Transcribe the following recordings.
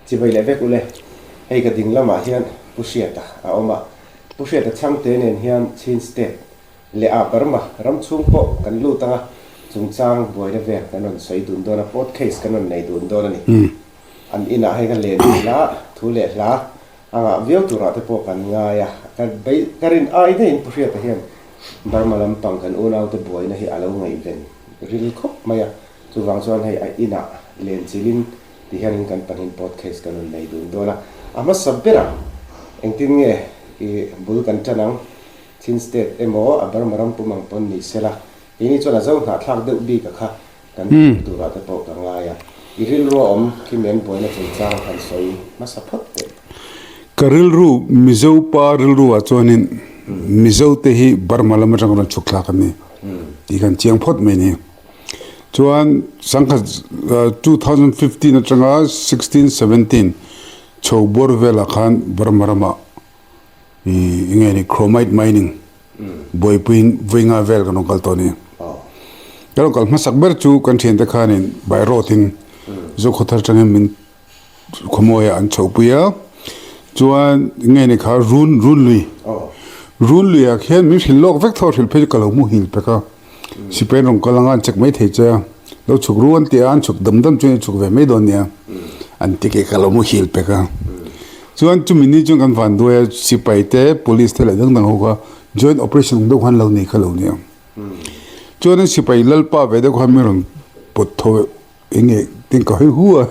Chibai leh vek ule, hei ka ding lamah hian Pu Hriata a awm a, Pu Hriata chhangte nen hian Chin State leh ah Burma ram chhung pawh kan lut anga chungchang buaina vel kan rawn sawi dun dawn a, court case kan rawn nei dun dawn a ni. An inah hei ka len hla thu leh hla a ngah viau turah te pawh kan ngai a, ka bei ka rin ai daihin Pu Hriata hian Burma lampang kan unaute buaina hi a lo ngaihven ril khawp mai a, chuvang chuan hei a inah len chilhin ti hianin kan pahnihin podcast kan rawn nei dun dawn a, a hmasa berah engtin nge i bul kan tan ang, Chin State emaw a Burma ram pum ang pawn ni sela, keini chuan a zo hnahthlak deuh bik a kha kan hmuh turah te pawh ka ngai a, i rilru a awm khi men buaina chungchang han sawi hmasa phawt teh. Ka rilru, Mizo pa rilru ah chuanin Mizo te hi Burma lam atang rawn chhuk thlak an ni tih kan chiang phawt mai ni. Chuan sangkhat 2015 atanga 16, 17 chho bawr velah khan Burma ramah i nge ni chromite mining buaipuiin vawi nga vel kan rawn kal tawh a ni. Kan rawn kal hmasak ber chu kan thiante khanin by road in Zokhawthar atangin min Khawmawiah an chhohpui a, chuan nge ni kha run run lui run luiah khian min hrilh lawk vek tho a hrilh phei chu ka lo muhil pek a, sipai an rawn kal anga an check mai thei che a, lo chhuk ru an ti a, an chhuk dam dam chuan i chhuk ve mai dawn nia an ti kei ka lo muhil pek a, chuan chumi ni chuan kan van duai a sipai te police te leh dang dang ho kha joint operation ang deuh khan lo nei kha lo nia, chuan an sipai lalpa ve deuh khan min rawn pawt tho. Enge tin ka hawi hu a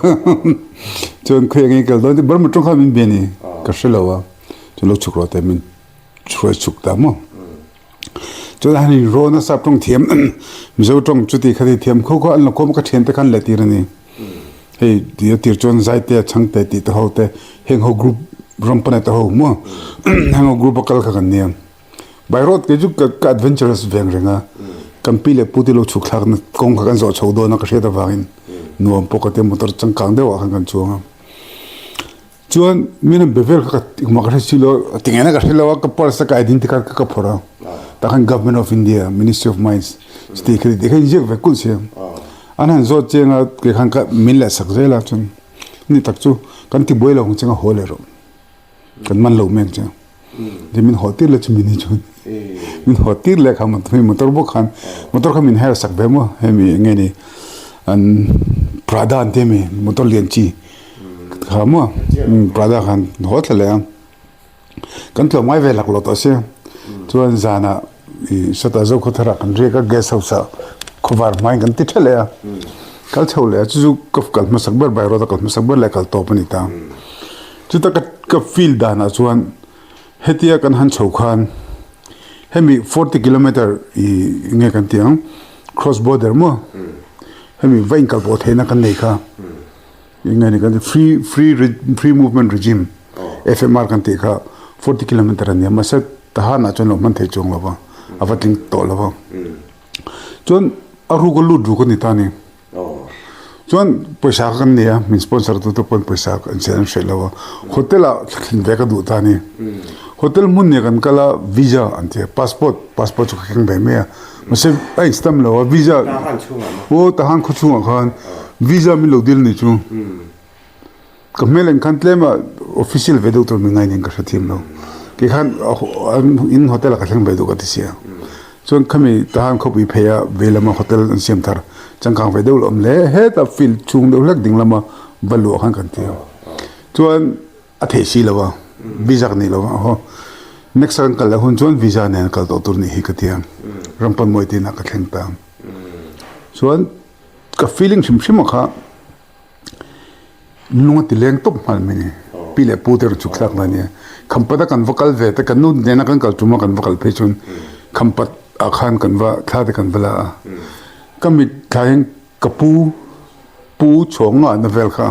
chuan khawi enge kal dawn ti Burma tawng kha min bia ni ka hre lo a chuan lo chhuk rawh te min hruai chhuk ta maw chuan han in rawn a sap tawng thiam Mizo tawng chuti khati thiam kho kho an lo khawm ka thian te khan leh tir a ni hei ti a tir chuan Zaite a Chhangte tih te ho te heng ho group ram panai te ho maw heng ho group a kal kha kan nia. By road kei chu ka adventurous veng reng a, kan pi leh pu te lo chhuk thlak na kawng kha kan zawh chho dawn a ka hriat avangin nuam pawh ka tia motor changkang deuh ah khan kan chuang a. Chuan min han be vel kha ka engmah ka hre si lo a, tinge na ka hre lo a ka purse a ka identity card kha ka phawrh a, tah khan Government of India Ministry of Mines chuti kha ti kha inziak ve kulh si a, an han zawt chiang a kei khan ka min leh sak zel a chuan ni tak chu kan ti buai lo ang cheng a haw leh rawh. Kan man lo mek che. Ti min haw tir leh chu min hi chuan. Min haw tir leh kha motor bawk khan motor kha min her sak ve maw hemi nge ni an Prada an ti ami motor lian chi kha maw Prada khan haw thla leh a. Kan tlawm ngai ve lak lo tawh sia. Chuan zanah i sawtah Zokhawthar ah kan riak a guest house ah khawvar hmain kan ti tha leh a. Kal chho leh a chu chu ka kal hmasak ber by road a kal hmasak ber leh kal tawp a ni ta. Chuta ka ka feel danah chuan hetia kan han chho khan hemi 40 kilometer i nge kan tih ang cross border maw hemi va inkal pawh theihna kan nei kha nge ni kan tih free free free movement regime FMR kan tih kha 40 kilometer a nia mahse tahanah chuan lo hman thei chuang lo va a va tling tawh lo va chuan a ruk a lut ruk a ni ta a ni. Chuan pawisa kha kan nei a, min sponsor tu te pawn pawisa an siam an hreh lo a, hotel ah thlen ve ka duh ta a ni. Hotel hmun nia kan kal a, visa an ti a, passport, passport chu ka keng ve mai a, mahse a in stamp lo a, visa, aw Tahan khaw chhungah khan visa min lo dil ni chu. Ka hmel en khan tlem a official ve deuh tur min ngai nen ka hrethiam lo. Kei khan in hotel ah ka thleng ve duh ka ti sia. Chuan khami tahan khawpui phei a vei lama hotel an siam thar changkang ve deuh lo awm hle heta field chhung deuh hlek ding lama va luah khan kan ti a. Chuan a theih si lo a, visa ka nei lo a haw. Next a kan kal leh hun chuan visa nen kal tawh tur nih hi ka ti a. Rampanmawii te inah ka thleng ta. Chuan ka feeling hrim hrim a kha. Lung a ti leng tawp nghal mai ni. Pi leh pu te rawn chhuk thlak lai nia. Khampat a kan va kal ve te, kan nu nena kan kal tum a kan va kal phei chuan Khampat ah khan kan va thla te kan va la a. Ka mit thla hian ka pu pu chhawng ngah na vel kha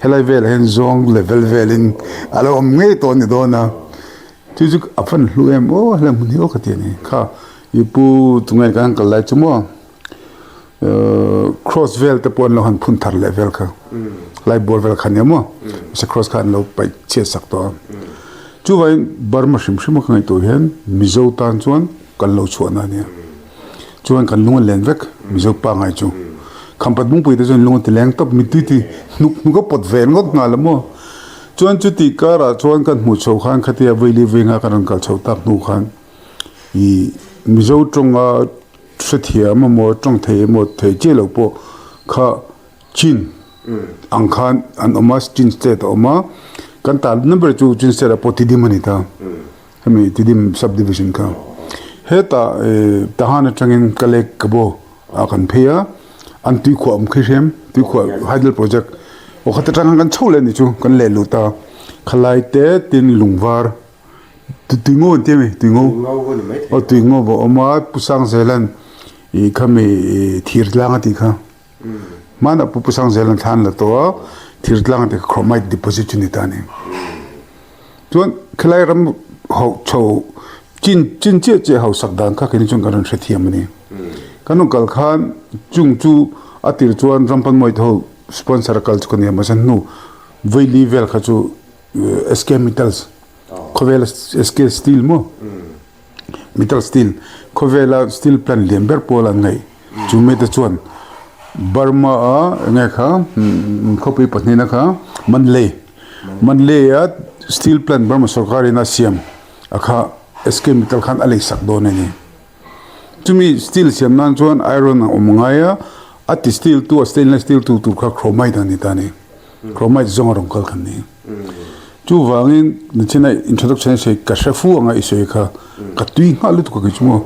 helai velah hian zawng level velin a lo awm ngei tawh a ni dawn a. Chu chu a fan hlu em aw helai hmun hi aw ka ti a ni. Kha i pu tunge kan kal lai chu maw. Cross vel te pawh an lo han phun thar leh vel kha lai bawr vel kha nia maw mahse cross kha an lo paih chhiat sak tawh a chuvangin Burma hrim hrim a ka ngaihtuah hian Mizo tan chuan kan lo chhuahna a nia chuan kan lung a len vek Mizo pangngai chu. Khampat Bungpui te chuan lung a ti leng tawp, mittui ti hnuk hnuk a pawt ve ngawt nghal a maw. Chuan chuti karah chuan kan hmuh chho khan khatia Vaili Vainga kan rawn kal chho tak hnu khan ih Mizo tawnga hrethiam emaw tawng thei emaw thei chiah lo pawh kha Chin ang khan an awm a, Chin state a awm a, kan ta number chu Chin state ah pawh Tidim a ni ta. Hemi Tidim sub division kha hetah Tahan atangin ka lake ka bo ah kan phei a, an tuikhuah awm khi hrem, tuikhuah hydel project aw khat atang kan chho leh a ni chu kan leh lut a, khalai te tin lungvar tuingo an ti a mi tuingo aw tuingo a awm a Pu Sangzelan ih khami thir tlang a tih kha. Hmanah Pu Pusangzel an thlan la tawh a, thirtlang te kha chromite deposit chu ni ta a ni. Chuan khilai ram ho chho chin chin chiah chiah hausak dan kha keini chuan kan rawn hrethiam a ni. Kan rawn kal khan chung chu a tir chuan Rampanmawii te ho sponsor a kal chu ka ni a, mahse hnu Vaili vel kha chu SK Metals khawvela SK Steel maw? Metal steel khawvela steel plant lian ber pawl an ngaih chu mite chuan Burma a enge kha khawpui pahnihna kha Mandalay Mandalay a steel plant Burma sorkar in a siam a kha SK Mittal khan a lei sak dawn a ni. Chumi steel siam nan chuan iron a awm ngai a a ti steel tu a stainless steel tu tur kha chromite a ni ta a ni. Chromite zawng a rawn kal khan ni. Chuvangin nichina introduction i sawi ka hre fu anga i sawi kha ka tui nghah lutuk a kei chu maw.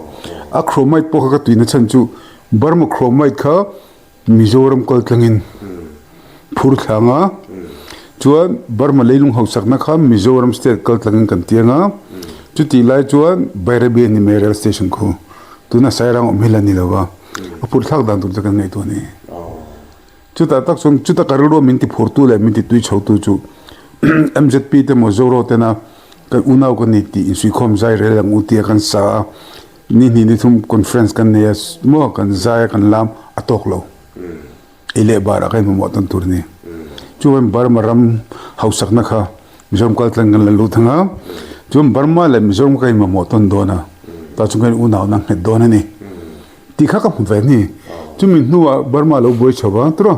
A chromite pawh kha ka tuina chhan chu Burma chromite kha Mizoram kal tlangin phur thlang a, chuan Burma leilung hausakna kha Mizoram state kal tlangin kan tiang a, chutih lai chuan Bairabi a ni mai rail station khu tuna Sairang awm hi la ni lo va, a phur thlak dan tur chu kan ngaihtuah a ni. Chutah tak chuan chuta ka rilru min ti phurtu leh min ti tui chhotu chu MZP te maw Zoro tena kan unau ka ni tih insuikhawm zai rel ang u tia kan sa a, ni hnih ni thum conference kan nei a maw kan zai a kan lam a tawk lo. Ei leh barah ka inhmamawh tawn tur a ni. Chuan Burma ram hausakna kha Mizoram kal tlang kan la lut ang a, chuan Burma leh Mizoram ka inhmamawh tawn dawn a, tah chuan kan unauna nghet dawn a ni. Tih kha ka hmu ve ni. Chumi hnuah Burma lo buai chho va tawh a.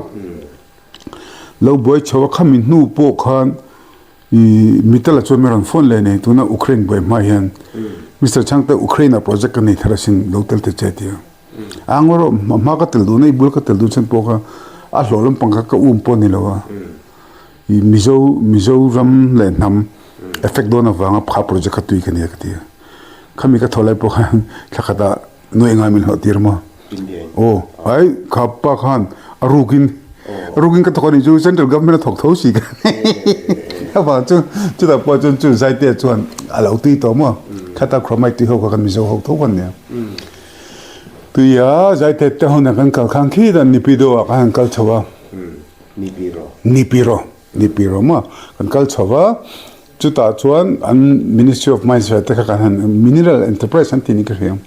Lo buai chho a khami hnu pawh khan i Mitala chuan min rawn phone leh nei tuna Ukraine buai hma hian Mister Chhangte Ukraine ah project ka nei thar asin lo tel te che tia. A ngaw rawh hma ka tel duhna i bul ka tel duh chhan pawh kha a hlawh lampang kha ka um pawh ni lo a. I Mizo Mizoram leh hnam effect dawn avanga kha project kha tui ka nia ka ti a. Khami ka thaw lai pawh khan thla khatah Nuai ngai min hlawh tir maw? Aw, ai kha pa khan a rukin a rukin ka thawk a nih chu central government a thawk tho si ka avang chu chutah pawh chuan chu Zaitea chuan a lo tui tawh maw? Khata chromite tui ho kha kan Mizo ho tho kan nia. Tui a Zaitea te hunah kan kal khan khi dan Nipido ah khan an kal chho a. Nipiro. Nipiro, Nipiro maw? Kan kal chho a. Chutah chuan an Ministry of Mines ve te kha kan han Mineral Enterprise an tih niin ka hria.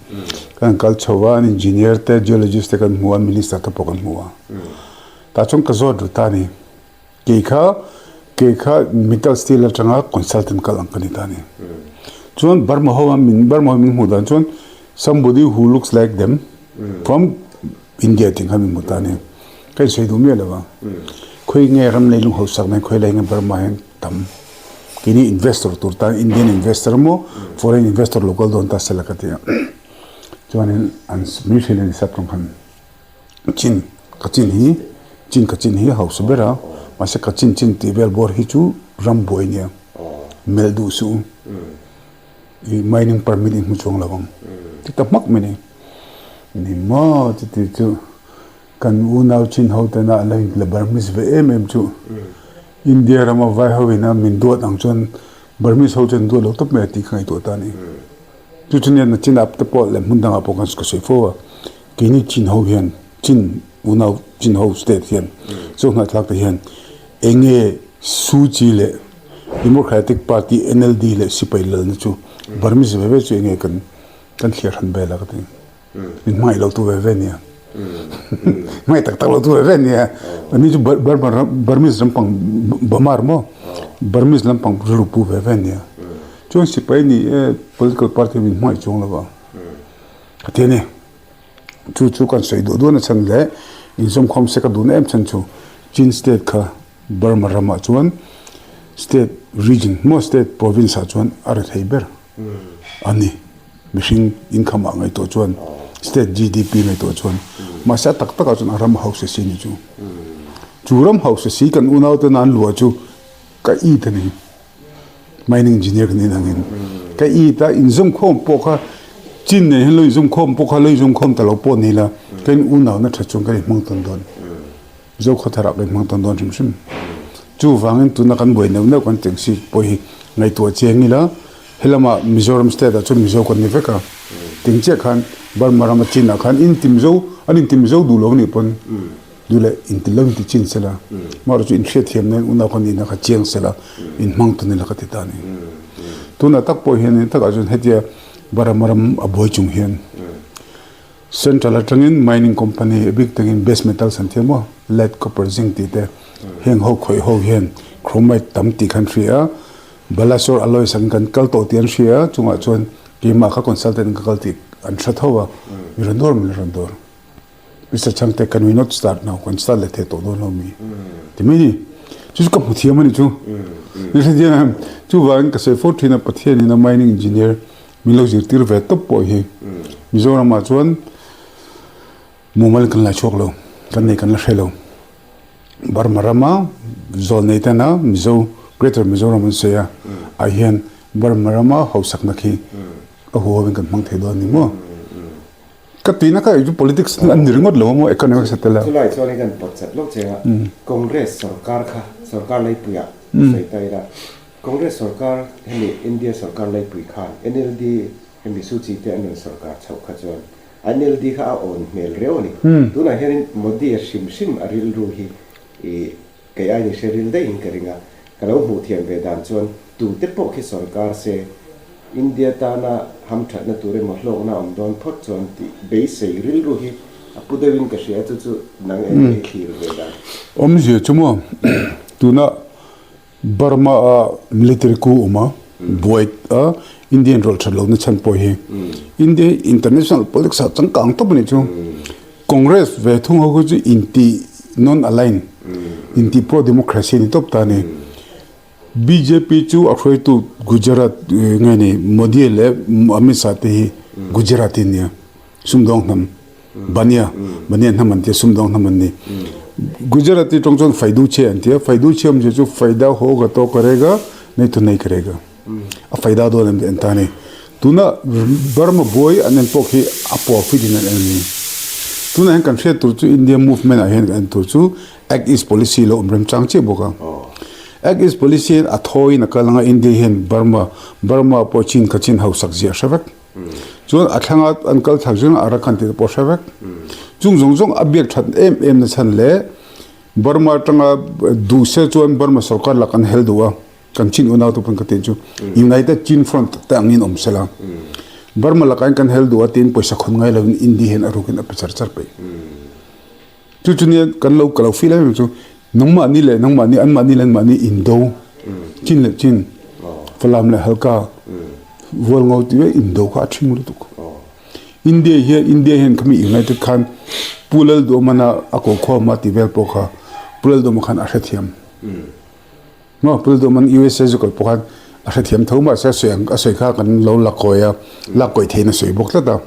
Kan han kal chho a, an engineer te, geologist te kan hmu a, minister te pawh kan hmu a. Tah chuan ka zawt ru ta a ni. Kei kha, kei kha Mittal Steel atanga consultant kal ang ka ni ta a ni. Chuan Burma ho a min, Burma ho min hmuh dan chuan somebody who looks like them from India tih kha min hmu ta a ni. Ka insawi duh miah lo a. Khawi nge ram leilung hausak mai, khawi lai nge Burma hian tam. Keini investor tur tan Indian investor emaw foreign investor lo kal dawn ta sela ka ti a. Chuanin an min hrilh a ni sap tawng khan chin ka chin hi chin ka chin hi a hausa ber a mahse ka chin chin tih vel bawr hi chu ram buai nia melh duh suh u i mining permit in hmu chuang lo ang ti ta hmak mai ni. Ni maw chuti chu. Kan unau chin ho tena a la in la Burmese ve em em chu India rama vai ho ina min duat ang chuan Burmese ho chuan duat lo tawp mai a tih ka ngaihtuah ta a ni. Chu chu nia chin ap te pawh leh hmun dangah pawh kan ka sawi fo a, keini chin ho hian chin unau chin ho state hian chu hnahthlak te hian enge Suu Kyi leh Democratic Party NLD leh sipai lalna chu Burmese ve ve chu enge kan kan thliar hran vel a ka ti. Min hmangaih lo tu ve ve nia. Hmangaih tak tak lo tu ve ve nia. Ani chu Burma ram, Burmese lampang Bamar maw? Burmese lampang rilru pu ve ve nia. Chuan sipai ni e political party min hmangaih chuang lo va. Ka ti a ni. Chu chu kan sawi duh duh na chhan leh Inzawmkhawm se ka duhna em chhan chu Chin state kha Burma ramah chuan state region maw state province ah chuan a ri thei ber a ni. Mihring income ah ngaihtuah chuan state GDP ngaihtuah chuan mahse a tak takah chuan a ram hausa si ni chu. Chu ram hausa si kan unau tena an luah chu ka it a ni. Mining engineer kan in angin ka it a inzawmkhawm pawh kha chin nen hian lo inzawmkhawm pawh kha lo inzawmkhawm ta lo pawh ni la ka in unau na tha chuan kan inhmang tawn dawn. Zokhawthar ah kan hmang tawn dawn hrim hrim. Chuvangin tuna kan buai neuh neuh kan tih ang si pawh hi ngaihtuah chiang ila helama Mizoram state ah chuan Mizo kan ni vek a, ting chiah khan Burma rama Chin ah khan inti Mizo an inti Mizo duh lo anih pawn duh leh inti lo inti chin sela amaherawhchu inhriatthiam nan unau kan nihna kha chiang sela inhmang tawn ila ka ti ta a ni. Tunah tak pawh hian takah chuan hetia Burma ram a buai chung hian Central atangin mining company a bik takin base metals an thiam a, lead, copper, zinc tih te heng ho khawih ho hian chromite tam tih kha an hria a, Balasore alloys ang kan kal tawh tih an hria a, chungah chuan keimah kha consultant in ka kal tih an hre tho a, mi rawn dawr mi rawn dawr. Mister Chhangte can we not start now, kan start leh thei tawh dawn lo mi ti mai ni. Chu chu ka hmu thiam a ni chu. Ni hre thiam chuvangin ka sawi fo thin a Pathianin a mining engineer Min lo zirtir ve tawp pawh hi Mizoramah chuan mumal kan la chhuak lo, kan nei kan la hre lo. Burma rama zawl nei tena Mizo Greater Mizoram an sawi a, ah hian Burma rama hausakna khi a huho in kan hmang thei dawn a ni maw? Ka tihna kha chu politics an ni ringawt lo a maw economics a tel a. Chulai chuan in kan pawt chat lawk cheng a, Congress sorkar kha sorkar laipuiah sawi ta ila, Congress sorkar hemi India sorkar laipui khan NLD hemi Suu Kyi te an rawn sorkar chhoh kha chuan NLD kha a awn hmel riau a ni. Tunah hianin Modi a hrim hrim a rilru hi i kei aiin i hre ril daihin ka ring a, ka lo hmuh thiam ve dan chuan tute pawh khi sorkar se India tana hamthatna tur emaw hlawkna a awm dawn phawt chuan tih beisei rilru hi a pu deuhin ka hria chu chu nang eng i thlir ve dan. Awmzia chu maw tuna Burma a military coup awm a, buai a Indian rawlh that lohna chhan pawh hi India hi international politics ah changkang tawp a nih chu. Congress ve thung ho khi chu inti non align, inti pro democracy a ni tawp ta a ni. Bjp chu a hruaitu Gujarat nge ni Modi leh Amit Shah te hi Gujarati an nia, sumdawng hnam. Bania, Bania hnam an tia, sumdawng hnam an ni. Gujarati tawng chuan faidu che an tia, faidu che awmzia chu faida hoga to karega nahi to nahi karega. A faida dawn em tih an ta a ni. Tuna Burma buai an en pawh khi a profit in an en a ni. Tunah hian kan hriat tur chu India movement ah hian kan en tur chu Act East policy lo awm remchang chiah bawk a. Act East policy hian a thawiin a kal anga India hian Burma, Burma pawh chin kha chin hausak zia a hre vek. Chuan a thlanga an kal thlak zing a Arakan tih te pawh a hre vek. Chung zawng zawng a biak that em em na chhan leh Burma atanga duh se chuan Burma sorkar lak an hel duh a, kan Chin unau te pawn ka tih chu United Chin Front te angin awm sela Burma lakah hian kan hel duh a tiin pawisa khawn ngai lovin India hian a rukin a pe char char peih. Chu chu nia kan lo ka lo feel em em chu nangmahni leh nangmahni anmahni leh anmahni indo chin leh chin Falam leh Halka Vualngo tih vek indo kha a thing lutuk. India hian India hian khami United khan Pu Lalduhmana a ko khawm a tih vel pawh kha Pu Lalduhma khan a hrethiam. Maw Pu Lalduhman USA zu kal pawh khan a hrethiam tho mahse a sawi ang a sawi kha kan lo la kawi a, lak kawi theiin a sawi bawk tlat a.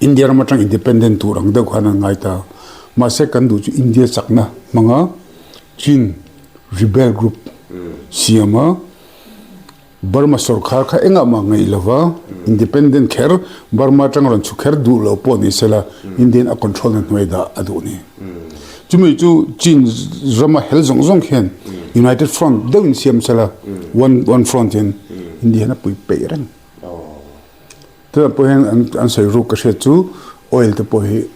India ram atang independent tur ang deuh khan an ngai ta. Mahse kan duh chu India chakna hmanga Chin rebel group siam a, Burma sorkar kha engah mah ngaih lova independent kher Burma atanga rawn chhuk kher duh lo pawh ni sela Indian a control na hnuai dah a duh ni. Chumi chu Chin rama hel zawng zawng khian United Front deuhin siam sela one one front hian India hian a pui peih reng. Tunah pawh hian an an sawi ruk ka hriat chu oil te pawh hi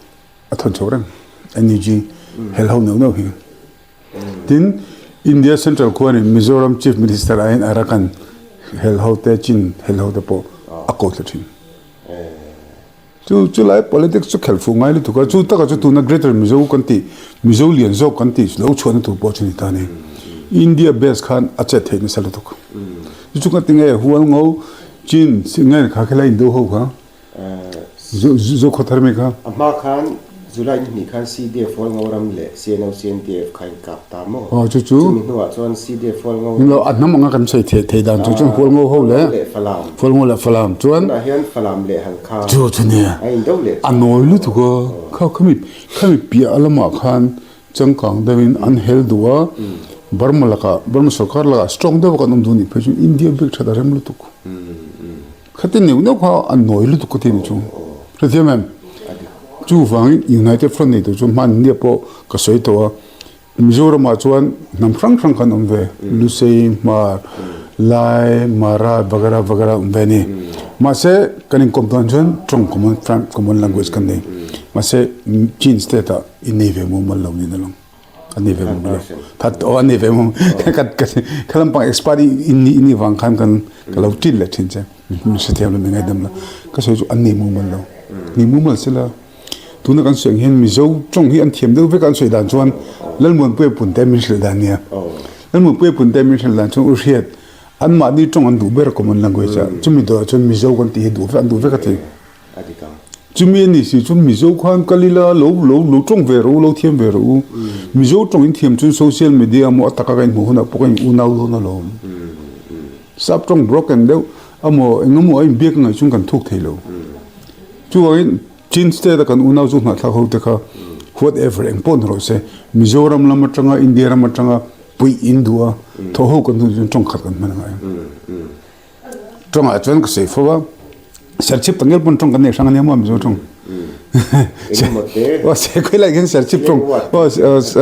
a thawn chho reng NUG hel ho neuh neuh hi. Tin, India Central khuanin Mizoram Chief Minister aiin Arakan hel ho te, Chin hel ho te pawh a ko thla thin. Chu chulai politics chu khelh fuh ngai lutuk a, chu taka chu tuna Greater Mizo kan tih, Mizo lian zawk kan tih lo chhuahna tur pawh chu ni ta a ni. India base khan a chet theih nasa lutuk. Chu chu ka ti nge Hualngo, Chin, nge kha khela Indo ho kha, Zokhawthar mai kha. A hma khan. July ni hnih khan CDF Hualngo ram leh CNO CNDF kha in kap ta maw? Aw chu chu. Chumi hnuah chuan CDF Hualngo ram. Lo a hnam anga kan sawi theih theih dan chu chuan Hualngo ho leh leh Falam. Hualngo leh Falam chuan. Tunah hian Falam leh Halkha. Chu chu nia. A in do leh chuan. A nawi lutuk a, kha khami khami piah lamah khan changkang deuhin an hel duh a, Burma lakah Burma sorkar lakah strong deuh a kan awm duh a nih phei chuan India bik that a rem lutuk. Khati neuh neuh kha a nawi lutuk ka ti ni chu. Hrethiam em? Chuvangin United Front nei tur chu hman India pawh ka sawi tawh a, Mizoramah chuan hnam hrang hrang khan awm ve, Lusei, Hmar, Lai, Mara, vagara vagara awm ve a ni. Mahse kan inkawm dawn chuan tawng common common language kan nei. Mahse Chin state ah i nei ve mumal lo niin a lang. A nei ve mumal lo. That aw a nei ve mumal ka ka kha lampang expert i ni i nih vang khan kan ka lo ṭin leh ṭhin che. Mi hrethiam lo mi ngaidam lo. Ka sawi chu an nei mumal lo. Nei mumal sela tuna kan sawi ang hian Mizo ṭawng hi an thiam deuh vek a an sawi dan chuan Lalmuanpuia Punte min hrilh dan nia. Lalmuanpuia Punte min hrilh dan chuan u hriat anmahni ṭawng an duh ber common language ah chumi dawrah chuan Mizo kan tih hi duh vek an duh vek a ti. A dik ang. Chumi a ni si chuan Mizo khan kal ila lo lo lo tawng ve rawh u, lo thiam ve rawh u. Mizo tawng in thiam chuan social media maw a taka ka inhmuh hunah pawh ka in unau dawn alawm. Sap tawng broken deuh amaw eng emaw a inbiak a ngaih chuan kan thuk thei lo. Chuvangin Chin state a kan unau chu hnahthlak ho te kha whatever eng pawh ni rawh se Mizoram lam atanga India ram atanga puih in duh a thawh ho kan hun chuan tawng khat kan hman a ngai. Tawngah chuan ka sawi fo a, Serchhip tak ngial pawn tawng kan nei hrang a nia maw Mizo tawng. Aw se khawilai hian Serchhip tawng aw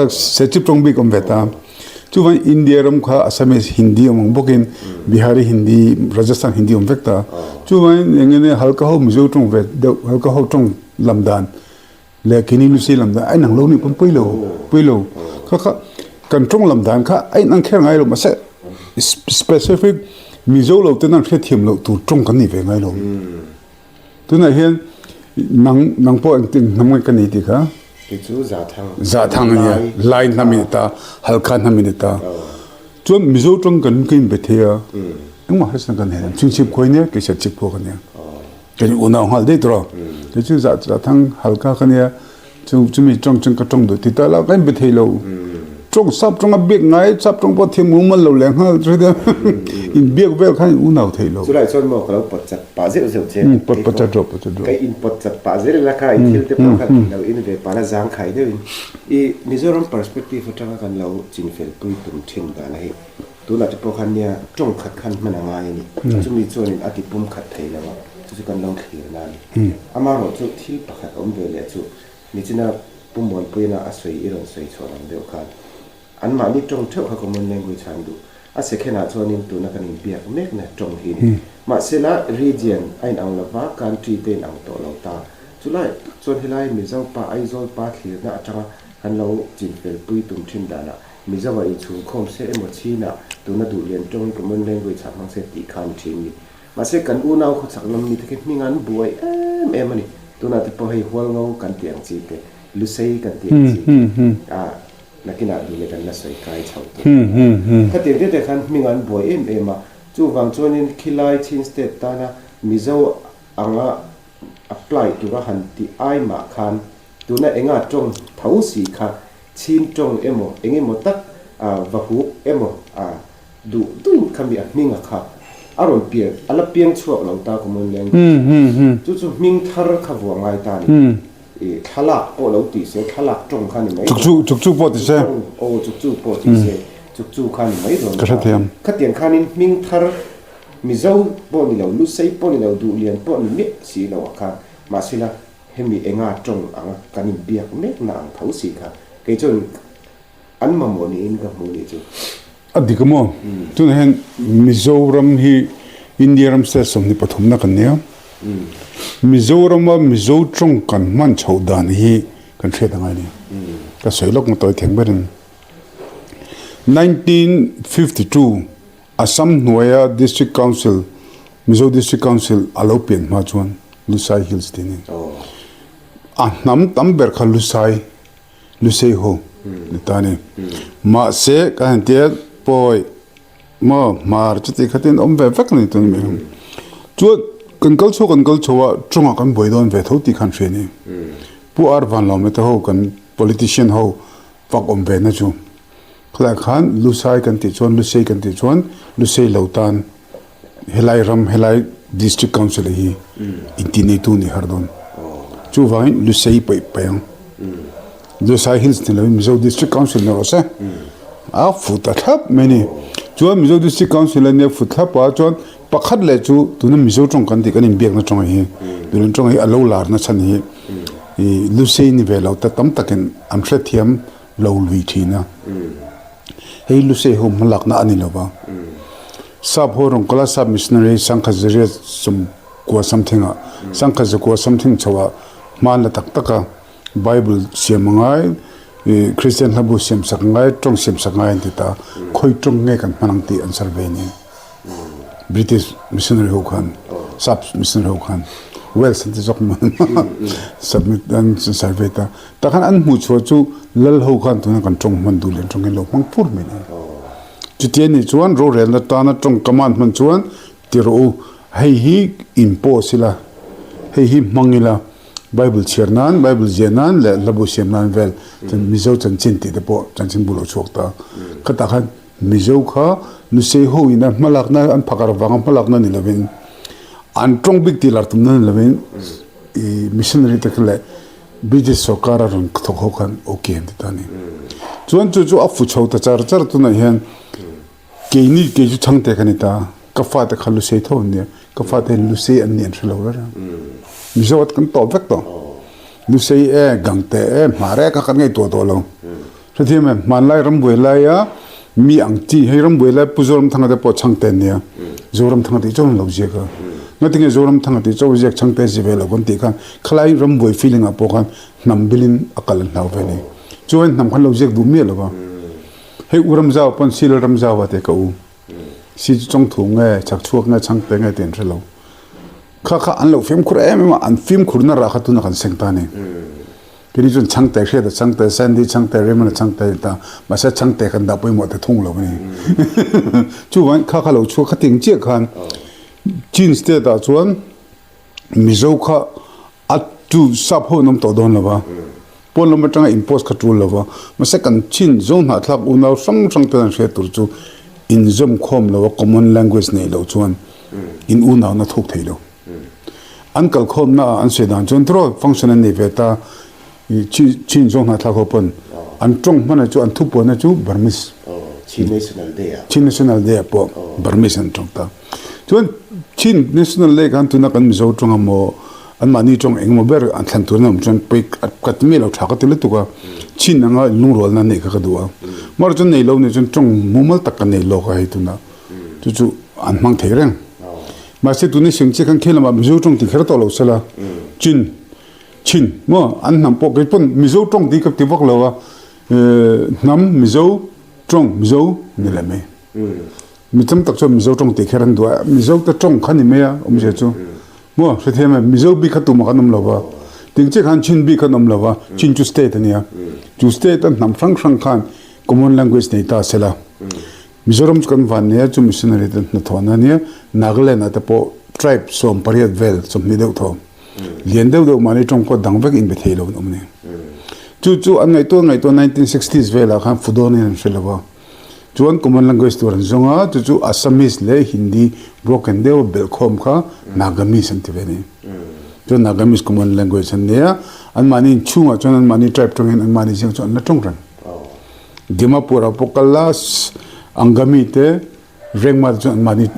Serchhip tawng bik awm ve ta. Chuvang India ram kha Assamese Hindi awm ang bawkin Bihari Hindi, Rajasthan Hindi awm vek ta. Chuvangin eng nge Halka ho Mizo tawng ve deuh Halka ho tawng lam dan leh keini Lucy lam dan a inang lo nih pawn pawi lo pawi lo kha kha kan tawng lam dan kha a inang kher ngai lo mahse specific Mizo lo ten an hrethiam loh tur tawng kan nih ve ngai lo tunah hian nang nang pawh engtin hnam nge ka ni tih kha Kei chu Zathang Zathang a nia Lai hnam in ta Halkha hnam in ta chuan Mizo tawng kan ka inbe thei a engmah hriatna kan nei lo chhingchhip khuai nia kei Serchhip khua ka nia. Kan unau nghal daih tawh a, kei chu zah zah thang halka ka nia, chu chumi tawng chuan ka tawng duh ti ta la ka inbe thei lo. Tawng sap tawng a biak ngai, sap tawng pawh thiam mumal lo leh nghal chu heti inbiak vel khan in unau thei lo. Chulai chuan maw ka lo pawt chat pah zeuh zeuh che. Pawt pawt chat rawh, pawt chat rawh. Ka in pawt chat pah zel ila kha i thil te pawh kha lo in ve pah la zangkhai deuhin i Mizoram perspective atanga kan lo chinfel pui tum thin dan a hei. Tunah te pawh khan nia tawng khat khan hman a ngai a ni. Chumi chuanin a ti pum khat thei lo a, chu chu kan lo thlirna a ni. Amaherawhchu thil pakhat awm ve leh chu nichina Pu Muanpuiina a sawi i rawn sawi chhuah lam deuh khan anmahni tawng theuh kha common language han duh. A second ah chuanin tuna kan inbiak mekna tawng hi a ni. Mahsela region a inang lova, country te inang tawh lo ta. Chulai tak chuan helai Mizo pa Aizawl pa thlirna atanga kan lo chinfelpui tum thin danah Mizo-ah inchhungkhawm se emaw Chin-ah tuna duh lian tawngin common language ah hmang se tih kha a ni thin ni. Mahse kan unau khawchhak lam mite khi hming an buai em em a ni. Tunah te pawh hei Hualngo kan tih ang chi te, Lusei kan tih ang chi te, ah nakinah duh leh kan la sawi kai chho tur a ni. Khatiang te te khan hming an buai em em a, chuvang chuanin khilai Chin state tana Mizo anga apply tura han tih ai mah khan tuna enga tawng tho si kha Chin tawng emaw eng emaw tak va hup emaw duh duhin kha mi a hming a kha a rawn pian a la piang chhuak lo ta common language chu chu hming thar kha vua ngai ta ni i thlalak pawh lo ti se thlalak tawng kha ni mai dawn chuk chuk pawh ti se aw chuk chuk pawh ti se chuk chuk kha ni mai dawn ka hrethiam khatiang khanin hming thar Mizo pawh ni lo Lusei pawh ni lo Duhlian pawh ni miah si lo ah khan mahsela Hemi enga tawng anga kan inbiak mekna ang tho si kha kei chuan an mamawh niin ka hmu nih chu. A dik a maw? Tunah hian Mizoram hi India ram state 23 na kan nia. Mizorama Mizo tawng kan hman chhoh dan hi kan hriat a ngai a ni. Ka sawi lawk ngawt tawi theng berin. 1952 Assam hnuaia District Council, Mizo District Council a lo pian hma chuan Lusai Hills tih a ni. A hnam tam ber kha Lusai, Lusei ho ni ta a ni. Mahse, kan han tia pawi maw hmar chuti khatin awm ve vek a ni tun mai ang. Chuan kan kal chho kan kal chho a tawngah kan buai dawn ve tho tih khan hria a ni. Pu Ar Vanlawma te ho kan politician ho fak awm ve na chu khalai khan Lusai kan tih chuan Lusei kan tih chuan Lusei lo tan helai ram helai district council hi inti neitu ni har dawn. Chuvangin Lusei paih paih ang. Lusai Hills ni lovin Mizo District Council ni rawh se. A fut a thlap mai ni. Chuan Mizo District Council a nia fut thlap a chuan pakhat leh chu tuna Mizo tawng kan tih kan inbiakna tawng hi tuna tawng hi a lo larna chhan hi i Lusei ni ve lo ta tam takin an hrethiam lo lui thin a. Hei Lusei ho hmalakna a ni lo va. Sap ho rawn kal a sap missionary sangkhat zariat sawmkua something ah sangkhat zakua something chho ah hman la tak tak a. Bible siam a ngai, Kristian hlabu siam sak a ngai, tawng siam sak a ngai an ti ta. Khawi tawng nge kan hman ang tih an survey a ni. British missionary ho khan, sap missionary ho khan Wales an ti zawk maw submit an survey ta. Tah khan an hmuh chhuah chu lal ho khan tuna kan tawng hman duh leh an tawng hi an lo hmang pur mai a ni. Chuti a nih chuan rorelna tana tawngkam an hman chuan ti rawh u, hei hi impose ila, hei hi hmang ila, Bible chhiar nan, Bible ziah nan leh hlabu siam nan vel chuan Mizo chanchin tih te pawh chanchin bu lo chhuak ta. Khatah khan Mizo kha Lusei ho in a hmalakna an phakar vanga hmalakna ni lovin an tawng bik tih lar tumna ni lovin i missionary te kha leh British sorkar a rawn thawk ho khan ok an ti ta a ni. Chuan chu chu a fu chho ta char char tunah hian Keini kei chu chhangte ka ni ta, ka fate kha Lusei tho an nia, ka fate hian Lusei an nih an hre lo reng a. Mizo at kan tawp vek tawh. Lusei e, Gangte e, Hmar e kha kan ngaihtuah tawh lo. Hrethiam em, hmanlai rambuai laia mi ang chi, hei rambuai lai Pu Zoramthanga te pawh chhangte an nia, Zoramthanga tih chauh an lo ziak a. Ngatinge Zoramthanga tih chauh ziak chhangte zi ve lo kan tih khan khalai rambuai feeling ah pawh khan hnam bilin a kal an hlau ve a ni. Chuan hnam khan lo ziak duh miah lo va. Hei u Ramzau pawn Sila Ramzau a ti ka u. Si chu chawngthu nge, chak chhuak nge, chhangte nge ti an hre lo. Kha kha an lo fimkhur em em a, an fimkhurna rah kha tuna kan seng ta a ni. Keini chuan chhangte hriat a chhangte, Sandy chhangte, Raymond a chhangte a ni ta. Mahse chhangte kan dah pawimawh ta thung lo a ni. Chuvangin kha kha lo chhuak kha ting chiah khan Chin state ah chuan Mizo kha a tu sap ho an awm tawh dawn lo va, pawn lam atanga impose kha tul lo va, mahse kan chin zo hnahthlak unau hrang hrang ten an hriat tur chu inzawm khawm lo a common language neih loh chuan in unauna thuk thei lo. An kal khawmna ah an sawi dan chuan tiraw function an nei ve ta Chin zo hnahthlak ho pawn an tawng hmana chu an thupuanna chu Burmese. Chin National Day ah. Chin National Day ah pawh Burmese an tawng ta. Chuan Chin National Day khan tuna kan Mizo tawng emaw anmahni tawng engemaw ber an thlan tur an awm chuan pawi ka ti miah lo tha ka ti lutuk a. Chin anga lungrualna neih kha ka duh a. Mahse chuan nei lo nih chuan tawng mumal tak ka nei lawk a hei tuna chu chu an hmang thei reng. Mahse tuna siam chiah khan khel lamah Mizo tawng ti kher tawh lo sela Chin Chin maw an hnam pawh kei pawn Mizo tawng tih ka ti vak lo a hnam Mizo tawng Mizo ni leh mai. Mi tam tak chuan Mizo tawng tih kher an duh a, Mizo te tawng kha ni mai a awmzia chu maw hrethiam em Mizo bik kha tumah kan awm lo va, ting chiah khan Chin bik khan awm lo va, Chin chu state a nia, chu state a hnam hrang hrang khan common language nei ta se la, Mizoram chu kan van nei a chu missionary te hnathawhna a nia, Nagaland ah te pawh tribe 18 vel 20 deuh tho. Lian deuh deuh mahni tawng pawh dang vek inbe thei lo an awm a ni. Chu chu an ngaihtuah ngaihtuah 1960s velah khan Fudawn in an hre lo va. Chuan common language tur an zawng a, chu chu Assamese leh Hindi broken deuha belhkhawm kha Nagamese an ti ve a ni. Chuan Nagamese common language an nei a, anmahni inchhungah chuan anmahni tribe tawngin anmahni zing chu an la tawng reng. Dimapur ah pawh kal la Angami te Rengma te chuan anmahni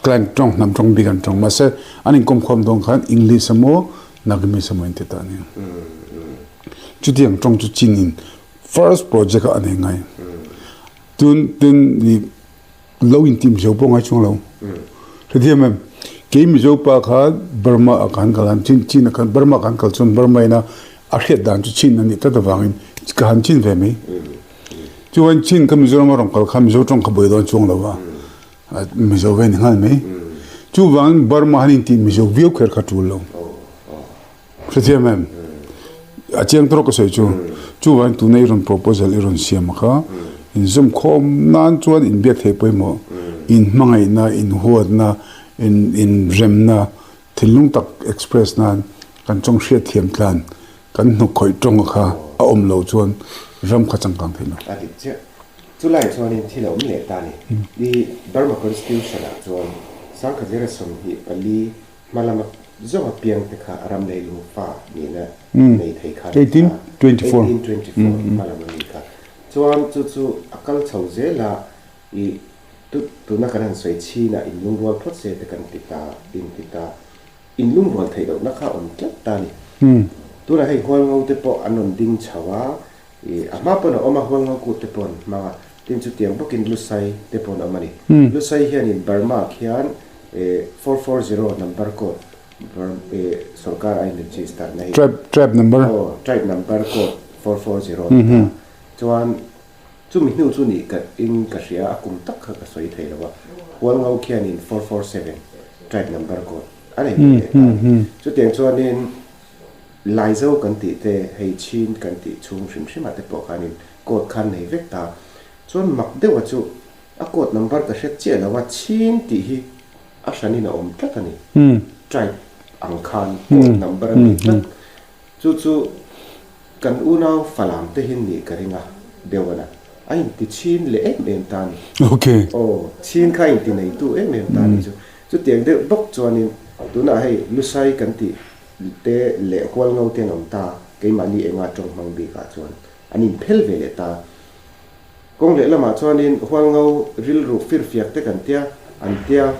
clan tawng hnam tawng bik an tawng mahse an inkawm khawm dawn khan English emaw Nagamese emaw an ti ta a ni. Chutiang tawng chu Chin in first project ah a nei ngai. Tun tin i lo in ti Mizo pawh ngai chuang lo. Hrethiam em? Kei Mizo pa kha Burma ah khan kal an Chin Chin ah khan Burma khan kal chuan Burma ina a hriat dan chu Chin a nih tlat avangin ka han chin ve mai. Chuan Chin kha Mizoram a rawn kal kha Mizo tawng kha buai dawn chuang lo va, Mizo ve ni nghal mai. Chuvangin Burma han intih Mizo viau kher kha tul lo. Hrethiam em? A chiang tawk ka sawi chu. Chuvangin tuna i rawn proposal i rawn siam kha inzawm khawm nan chuan inbiak theih pawimawh, inhmangaihna, inhuatna, inremna, thinlung tak express nan kan chawng hriatthiam tlan. Kan hnuk khawih tawng kha a awm lo chuan ram kha changkang thei lo. A dik chiah. Chulai chuanin thil a awm leh ta ni. I Burma Constitution ah chuan Sangkhazira 24 hma lama zawng apiang te kha ram leilung fa nihna nei thei kha a ni ta. 1824 hma lam a mi kha. Chuan chu chu a kal chho zel a, i tuna kan han sawi chinah inlungrual phawt se te kan ti ta, inti ta. Inlungrual theih lohna kha awm tlat ta a ni. Tunah hei Hualngo te pawh an rawn ding chho a, ih a hma pawn a awm a, Hualngo kut te pawh an hmang a, tin chutiang bawkin Lusai te pawh an awm a ni. Lusai hianin Burma khian ih 440 number code ih sorkar a in-register na hi. Tribe tribe number. Aw, tribe number code 440 a ni ta. Chuan Chumi hnu chu nih ka in ka hria a kum tak kha ka sawi thei lo a, Hualngo khianin 447 tribe number code a nei ve leh ta a ni. Chutiang chuanin Laizo kan tih te hei Chin kan tih chhung hrim hrimah te pawh khanin code khan nei vek ta. Chuan mak deuha chu a code number ka hre chiah lo a, Chin tih hi a hranin a awm tlat a ni. Tribe ang khan code number a nei tlat. Chu chu Kan unau Falam te hi nih ka ring a, Deuhana a inti chhin leh em em ta a ni. Ok. Aw, chhin kha a inti neitu em em ta a ni chu. Chutiang deuh bawk chuanin tunah hei Lusai kan tih te leh Hualngo te an awm ta, keimahni enga tawng hmang bikah chuan an inphel ve leh ta. Kawng lehlamah chuanin Hualngo rilru firfiak te kan tia, an tia.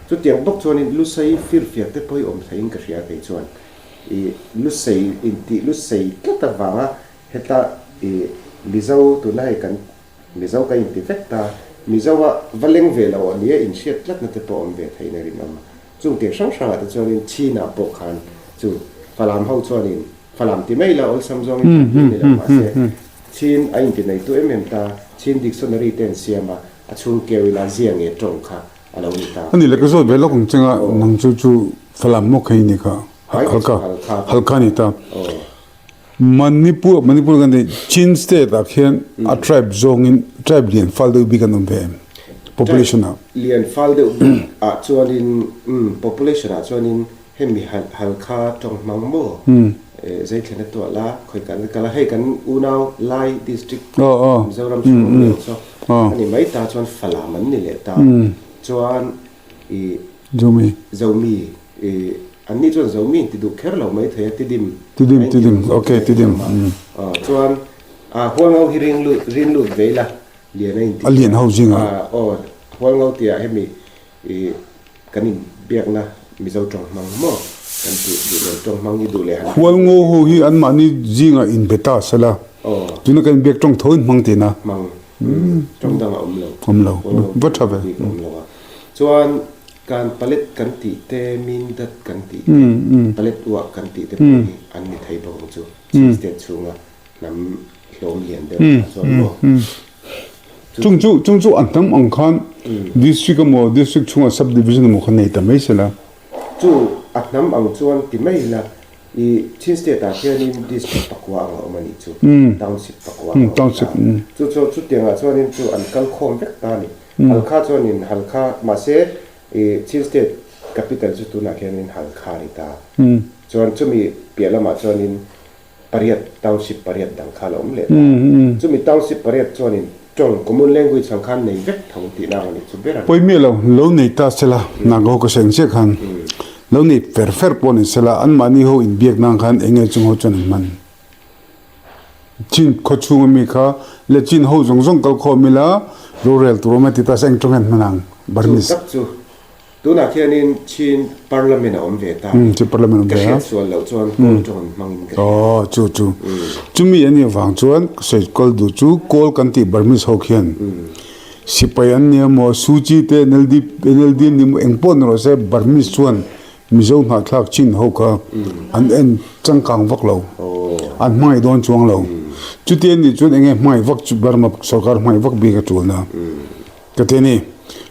Chutiang bawk chuanin Lusai firfiak te pawh hi awm theihin ka hria kei chuan. I Lusei intih Lusei tlat avanga heta i Mizo tuna hei kan Mizo kan inti vek ta, Mizo a va leng ve lo ania inhriat tlatna te pawh awm ve theihin a rinawm a. Chung tih hrang hrangah te chuanin Chinah pawh khan chu Falam ho chuanin Falam ti mai la awlsam zawngin kan tih ni lo mahse Chin a inti neitu em em ta, Chin dictionary te an siam a, a chhung keu ila zia nge tawng kha a lo ni ta. Ani le ka zawt ve lawk ang chenga nang chu chu Falam maw kha i ni kha Halkha Halkha ni ta. Manipur Manipur kan ti Chin state ah khian a tribe zawngin tribe lian fal deuh bik an awm ve em population ah. Lian fal deuh bik ah chuanin population ah chuanin Hemi Halkha tawng hmang maw? Zeithlen a tuah la, khawi kan kal a, hei kan unau Lai district Mizoram chhung awm deuh chu a ni mai ta chuan Falam an ni leh ta chuan i Zomi Zomi i an ni chuan Zomi in ti duh kher lo mai thei a Tidim Tidim Tidim ok Tidim chuan Hualngo hi ring lut rin lut ve ila lian a inti a lian ho zingah aw Hualngo tihah hemi i Kan inbiakna Mizo tawng hmang maw kan tih duh lo tawng hmang hi duh leh han. Hualngo ho hi anmahni zingah inbe ta sela, tuna kan inbiak tawng tho in hmang tihna. Hmang, tawng dang a awm lo. Awm lo, va tha ve. Bik a awm lo a. Chuan kan palet kan tih te, mindat kan tih te, palet uah kan tih te pawh hi an ni thei bawk ang chu. Chin State chhunga hnam hlawm lian deuh ah chuan maw. Chung chu chung chu a hnam ang khan district emaw district chhungah sub division emaw kha nei ta mai sela. Chu a hnam ang chuan ti mai ila i Chin state ah hianin district pakua ang a awm a nih chu, township pakua ang a awm ta. Chu chu chutiangah chuanin chu an kal khawm vek ta a ni. Halkha chuanin Halkha mahse i Chin state capital chu tunah khianin Halkha a ni ta. Chuan chumi piah lamah chuanin Pariat, township pariat dang kha a lo awm leh ta. Chumi township pariat chuanin tawng, common language, ang khan nei vek tho tihna ang a nih chu ber a ni. Pawimawh lo, lo nei ta sela, Naga ho ka sawi ang chiah khan lo nei fer fer pawh ni sela, anmahni ho inbiak nan khan eng nge chung ho chuan an hman? Chin khaw chhunga mi kha leh chin ho zawng zawng kal khawm ila rorel tur awm e ti ta se eng tawng hian hman ang? Burmese. Chu tak chu Tunah khianin Chin Parliament a awm ve ta. Chin Parliament awm ve a. Ka hriat sual loh chuan Kawl tawng an hmangin ka hria. Aw, chu chu. Chumi a nih avang chuan sawi kawl duh chu Kawl kan tih Burmese ho khian sipai an nia maw, Suu Kyi te NLD NLD an ni maw eng pawh ni rawh se Burmese chuan Mizo hnahthlak Chin ho kha an en changkang vak lo. An hmangaih dawn chuang lo. Chuti a nih chuan eng nge hmangaih vak chu Burma sorkar hmangaih vak bik a tul na. Ka ti a ni.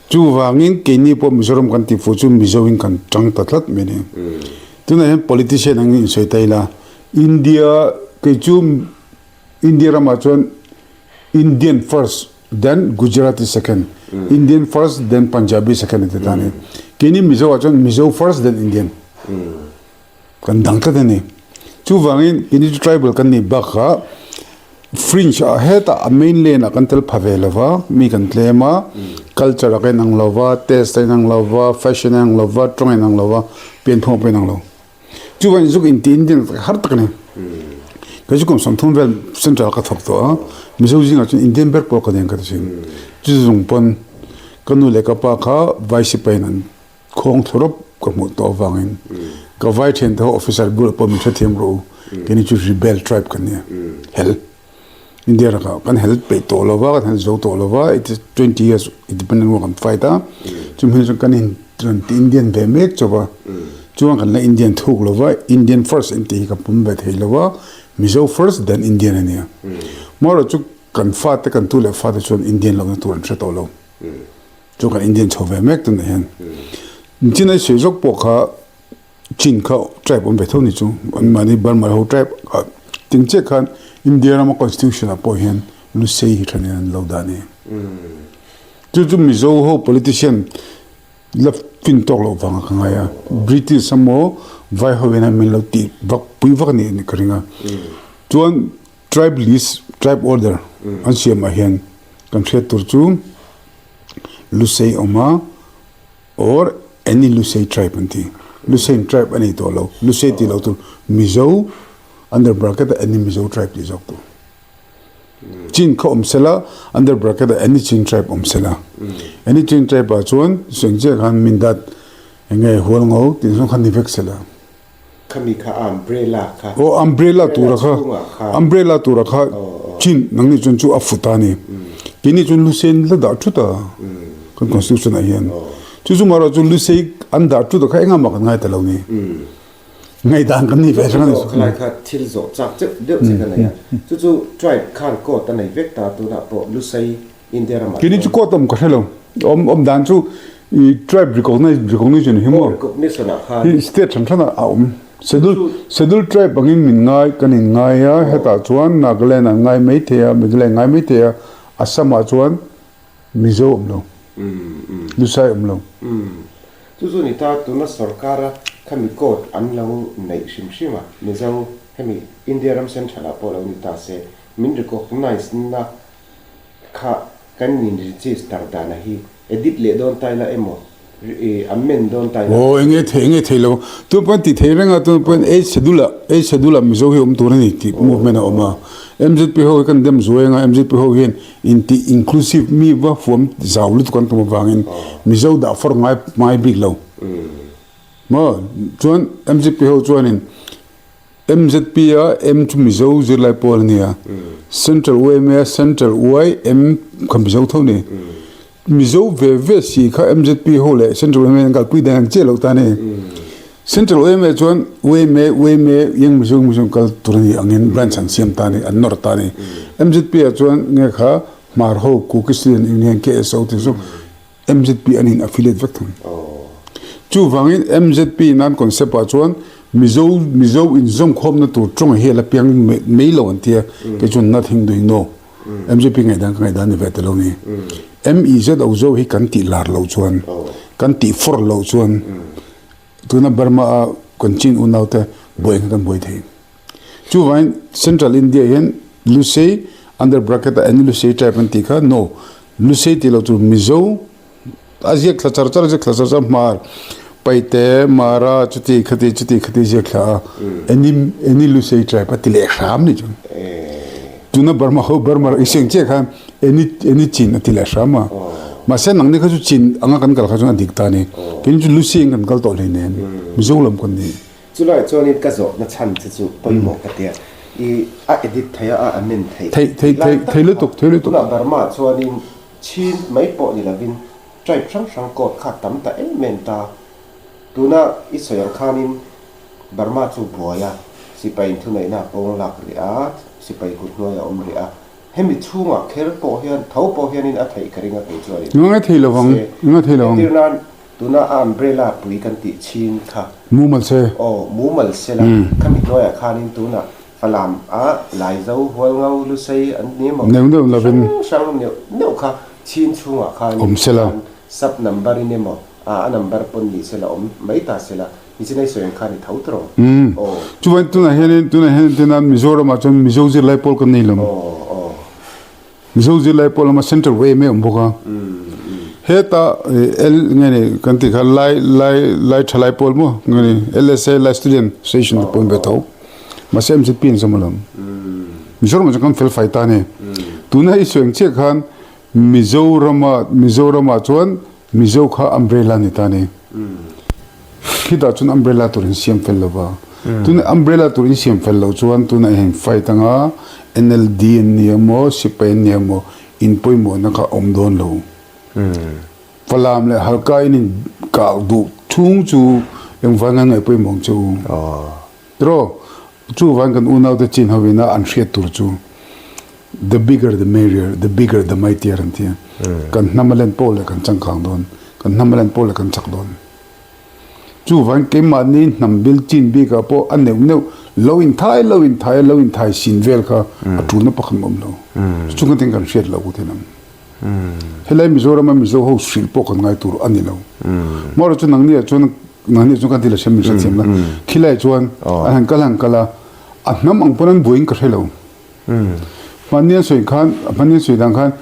Chuvangin keini pawh Mizoram kan tih fuh chu Mizoin kan tang ta tlat mai a ni. Tunah hian politician angin insawi ta ila, India kei chu India ramah chuan Indian first then Gujarati second, Indian first then Punjabi second a ti ta a ni. Keini Mizoah chuan Mizo first then Indian. Kan dang tlat a ni. Chuvangin keini chu tribal kan nih bakah fringe ah hetah a main lane ah kan tel pha ve lo va, mi kan tlem a, culture ah ka inang lo va, taste a inang lo va, fashion a inang lo va, tawng a inang lo va, pianphung pawh a inang lo. Chuvangin zuk inti Indian har tak a ni. Kei chu kum 30 vel central ka thawk tawh a, Mizo zingah chuan Indian ber pawh ka ni ang ka ti thin. Chu zung pawn ka nu leh ka pa kha vai sipain an Khawng thawrawp ka hmuh tawh avangin ka vai thiante ho officer bulah pawh min hrethiam rawh u, keini chu rebel tribe kan nia, hel India rakah kan hel peih tawh lo va, kan hel zo tawh lo va, it is 20 years independent war kan fight a, chumi hnu chuan kan in rawn ti Indian ve mek chauh va, chuan kan la Indian thuk lo va, Indian first in tih hi ka pawm ve thei lo va, Mizo first then Indian a nia. Marawh chu kan fate kan tu leh fate chuan Indian lohna tur an hre tawh lo. Chu kan Indian chho ve mek tunah hian Chin ai sawi zawk pawh kha Chin kha tribe awm ve tho ni chu an mahni Burma ho tribe kha ting chiah khan India rama constitution ah pawh hian Lusei hi thanin an lo dah a ni. Chu chu Mizo ho politician la fin tawk loh vanga ka ngai a, British emaw vai ho hian min lo tih vak pui vak a nih ka ring a. Chuan Tribe list, tribe order an siam ah hian kan hriat tur chu Lusei awm a or any Lusei tribe an ti. Lusei tribe a nei tawh lo, Lusei tih loh tur Mizo under bracket ah any Mizo tribe tih zawk tur. Chin kha awm sela under bracket ah any Chin tribe awm sela. Any Chin tribe ah chuan Sengchiah khan Mindat enge Hualngo tih zawng kha ni vek sela. Khami kha a umbrella kha. Aw umbrella tura kha umbrella tura kha chin nangni chuan chu a fut a ni. Keini chuan Lusei la dah thut a kan constitution ah hian. Chu chu marawh chu Lusei an dah thut a kha engah mah kan ngai ta lo ni. Ngaihdan kan nei ve hrang a ni. Khalai kha thil zawh chak deuh deuh che ka nei a. Chu chu tribe khan court a nei vek ta tunah pawh Lusei India ramah Keini chu court awm ka hre lo. Awm awm dan chu i tribe recognize recognition hi maw? Recognition ah khan. Hi state hran hran ah a awm. Schedule schedule tribe angin min ngai kan in ngai a hetah chuan Nagaland an ngai mai thei a Meghalaya an ngai mai thei a Assam ah chuan Mizo awm lo. Lusai awm lo. Chu chu ni ta tuna sorkar a khami court an lo neih hrim hrim a Mizo hemi India ram central ah pawh lo ni ta se min recognize na Kha kan in register dana hi edit leh dawn ta ila emaw amend dawn ta ila. Aw enge thei enge thei lo tun pawn ti thei reng a tun pawn eight schedule ah eight schedule ah Mizo hi awm tur a ni tih movement a awm a MZP ho hi kan dem zuai anga MZP ho hian inti inclusive mi va huam zau lutuk an tum avangin Mizo dah fawr ngai ngai bik lo maw chuan MZP ho chuanin MZP a M chu Mizo zirlai pawl a nia. Central yma a Central YM kha Mizo tho ni. Mizo ve ve si kha MZP ho leh Central yma an kalpui dan ang chiah lo ta ni. Central yma chuan yma yma Young Mizo Mizo kal tur a ni angin branch an siam ta ni, an nawr ta ni. MZP ah chuan nge kha Hmar ho Kuki Student Union KSO tih chu MZP an in affiliate vek thung. Chuvangin MZP nan concept ah chuan Mizo Mizo inzawmkhawmna tur tawng hi a la piang mai lo an tia, kei chuan nothing doing no. MZP ngaihdan ka ngaihdan ni ve ta lo ni. MEZO zo hi kan tih lar loh chuan, kan tih fawr loh chuan tuna Burma a kan chin unaute buai kha kan buai thei. Chuvangin Central India hian Lusei under bracket ah any Lusei tribe an tih kha no Lusei tih loh chu Mizo a ziak thla char char a ziak thla char char Hmar Paite Mara chuti khati chuti khati ziak thla a any any Lusei tribe a ti leh hram nih chuan tuna Burma ho Burma i seng chiah khan any any Chin a ti leh hram a mahse nangni kha chu Chin anga kan kal kha chuan a dik ta a ni keini chu Lusei ang kan kal tawh hleinem Mizo lam kan ni. Chulai chuanin ka zawhna chhan che chu pawimawh ka tia, i a edit theih a, a amend theih. Theih, theih, Lai theih, tak thei kha lutuk, thei lutuk. Tunah Burma chuanin Chin mai pawh ni lovin tribe hrang hrang court kha tam ta em em ta. Tuna i sawi ang khanin Burma chu buai a, sipai inthuneihna a pawng lak rih a, sipai kut hnuai a awm rih a. Hemi chhungah kher pawh hian, tho pawh hianin a theih ka ring a kei chuanin. Ngai thei lovang, ngai thei lovang. Entir nan Tuna a umbrella pui kan tih chhin kha. Mumal se. Aw, mumal se la. Khami hnuaiah khanin tunah Falam a Laizo, Hualngo, Lusei an ni emaw? Neuh neuh lovin. Hrang hrang neuh neuh kha chhin chhungah khanin Awm se la. Sub number in emaw a a number pawn ni se la awm mai ta se la. Nichin a i sawi ang kha a ni tho tawh. Aw. Chuan tunah hianin tunah hian entirnan Mizoramah chuan Mizo zirlai pawl kan nei lo. Mizo zirlai pawl lama Central way mai a awm bawk a. Heta L nge ni kan tih kha Lai Lai Lai thalai pawl maw nge ni LSA Lai Student Association te pawh an ve tho. Mahse MZP an zawm alawm. Mizoramah chuan kan fel fai ta a ni. Tuna i sawi ang chiah khan Mizorama Mizoramah chuan Mizo kha umbrella ni ta ni. Khitah chuan umbrella tur in siam fel lo va. Tuna umbrella tur in siam fel loh chuan tuna heng fight anga NLD an ni emaw sipai an ni emaw in pawimawhna kha awm dawn lo. Falam leh Halka in in kah duh chhung chu engvanga ngaih pawimawh ang che u. Tiraw? Chuvan kan unaute chin ho ina an hriat tur chu the bigger the merrier, the bigger the mightier an ti a. Kan hnam a len pawh leh kan changkang dawn, kan hnam a len pawh leh kan chak dawn. Chuvan keimahni hnam bil chin bikah pawh a neuh neuh lo inthai lo inthai lo inthai sin vel kha a tulna pakhat a awm lo. Chungah ten kan hriat loh ku thin ang. Helai Mizorama Mizo ho hrilh pawh kan ngai tur a ni lo. Marawh chu nangni ah chuan nangni chuan kan ti la hriam min hrethiam la. Khilai chuan an han kal han kal a, a hnam ang pawn an buaiin ka hre lo. Hmanni an sawi khan, hmanni an sawi dan khan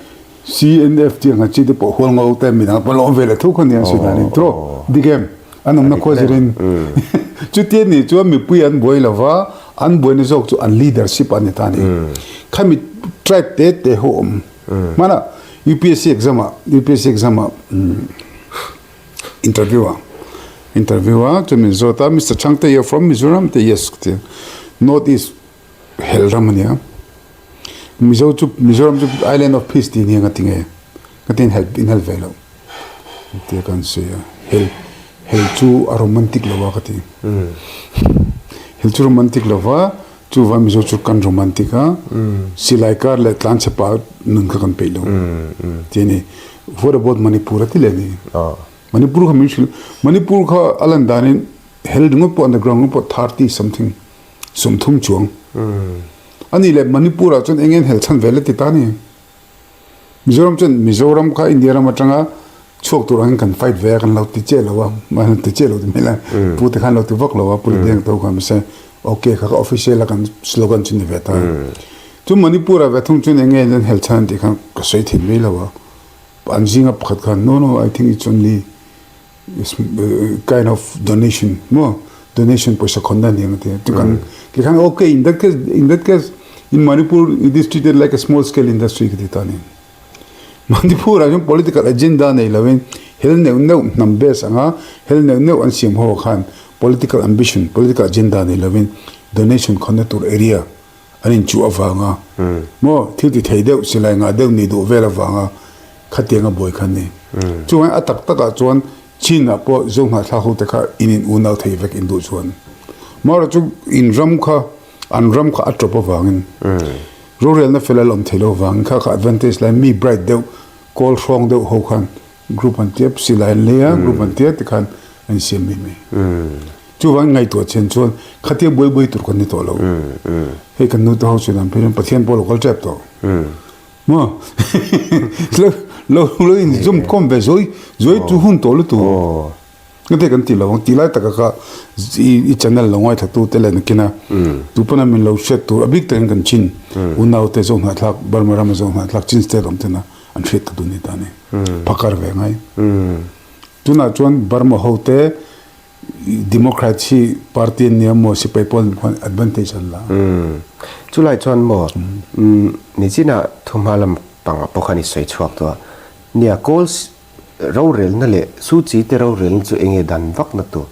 CNF tih ang khan chi te pawh hual ngo te midang pawh an lo awm ve leh tho kha nia an sawi dan in tiraw dik em? An awmna khua zirin. Chuti a nih chuan mipui an buai lo va, an buaina zawk chu an leadership a ni ta a ni. Khami tribe te te ho awm. Hmana UPSC exam ah UPSC exam ah interview ah interview ah chuan min zawt a Mister Chhangte you are from Mizoram te yes ka ti a North East hel ram a nia Mizo chu Mizoram chu island of peace tih nia nga ti nge ka ti in in hel ve loh tia kan sawi a hel hel chu a romantic lo a ka ti hel chu romantic lo va. Chuva Mizo chu kan romantic a, silai kar leh tlanchhe pa nun kha kan peih lo ti a ni. What about Manipur a ti leh a ni. Manipur kha min hrilh, Manipur kha a lan danin hel ringawt pawh underground ringawt pawh 30 something, 30 chuang a ni leh Manipur ah chuan eng nge an hel chhan vel a ti ta a ni. Mizoram chuan Mizoram kha India ram atanga chhuak tur angin kan fight ve a, kan lo ti chiah lo a, mahni ti chiah lo ti hmel a, pu te khan lo ti vak lo a, pu Deng tho khan mahse ok kha kha official a kan slogan chu ni ve ta. Chu Manipur ah ve thung chuan eng nge an hel chhan tih khan ka sawi thin mai lo a, an zinga pakhat khan no no I think it's only kind of donation maw donation pawisa khawn dan ang a ti a chu kan ti khan okay in that case in that case in Manipur it is treated like a small scale industry ka ti ta a ni Manipur ah chuan political agenda nei lovin hel neuh neuh hnam base anga hel neuh neuh an siam ho ah khan political ambition political agenda nei lovin donation khawnna tur area an inchuh avanga maw thil ti thei deuh silai ngah deuh nih duh vel avanga khatianga buai kha an ni. Chuvangin a tak takah chuan Chin ah pawh Zo hnahthlak ho te kha in in unau thei vek in duh chuan marawh chu in ram kha an ram kha a tawp avangin rorelna fel a la awm thei lo avangin kha kha advantage lai mi bright deuh kawl hrawng deuh ho khan group an tia silai an lei a group an tia tikhan an insiam mai mai. Chuvang ngaihtuah chen chuan khatia buai buai tur kan ni tawh lo. Hei kan nute ho chuan an phei chuan Pathian pawh a lo kal tep tawh. Maw? Lo lo lo in zum khawm ve zawi zawi chu hun tawh lutuk. Engte kan ti lo ang tih lai taka kha i channel lo ngaithla tu te leh nakin a tu pawn a min lo hriat tur a bik takin kan chin unau te zawng hnahthlak Burma rama zawng hnahthlak Chin state awm tena an hriat ta dun ni ta a ni. Phakar ve ngai. Tunah chuan Burma ho te Democrats hi party an nia maw sipai pawl nih khuan advantage an la. Chulai chuan maw nichinah thuhma lam pangah pawh khan i sawi chhuak tawh a, nia kawl rorelna leh Suu Kyi te rorelna chu enge dan vakna tur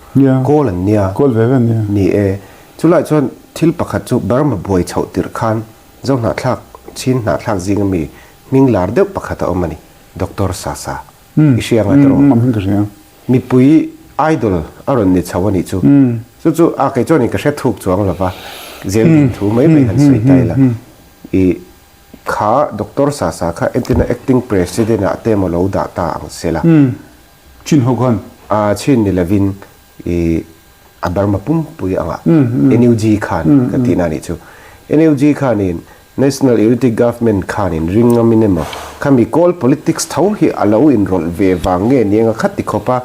kawl an nia. Kawl ve ve an nia. Ni e, chulai chuan thil pakhat chu Burma buai chhoh tirh khan Zohnahthlak, Chin hnahthlak zinga mi hming lar deuh pakhat a awm a ni, Doctor Sasa. I hria ang a tiraw? Umm, hming ka hria. Mipui idol a rawn ni chho a nih chu. Chu chu a kei chuanin ka hre thuk chuang lo va, zel din thu mai mai han sawi ta ila. I kha Doctor Sasa kha entirna acting president ah te emaw lo dah ta ang se la. Chin ho khan. A chin ni lovin i a Burma pumpui anga NUG khan ka tihna a nih chu. NUG khanin National Unity Government khanin ring ngamin emaw khami kawl politics tho hi a lo inrawlh ve vang nge ni anga khat ti khawp a,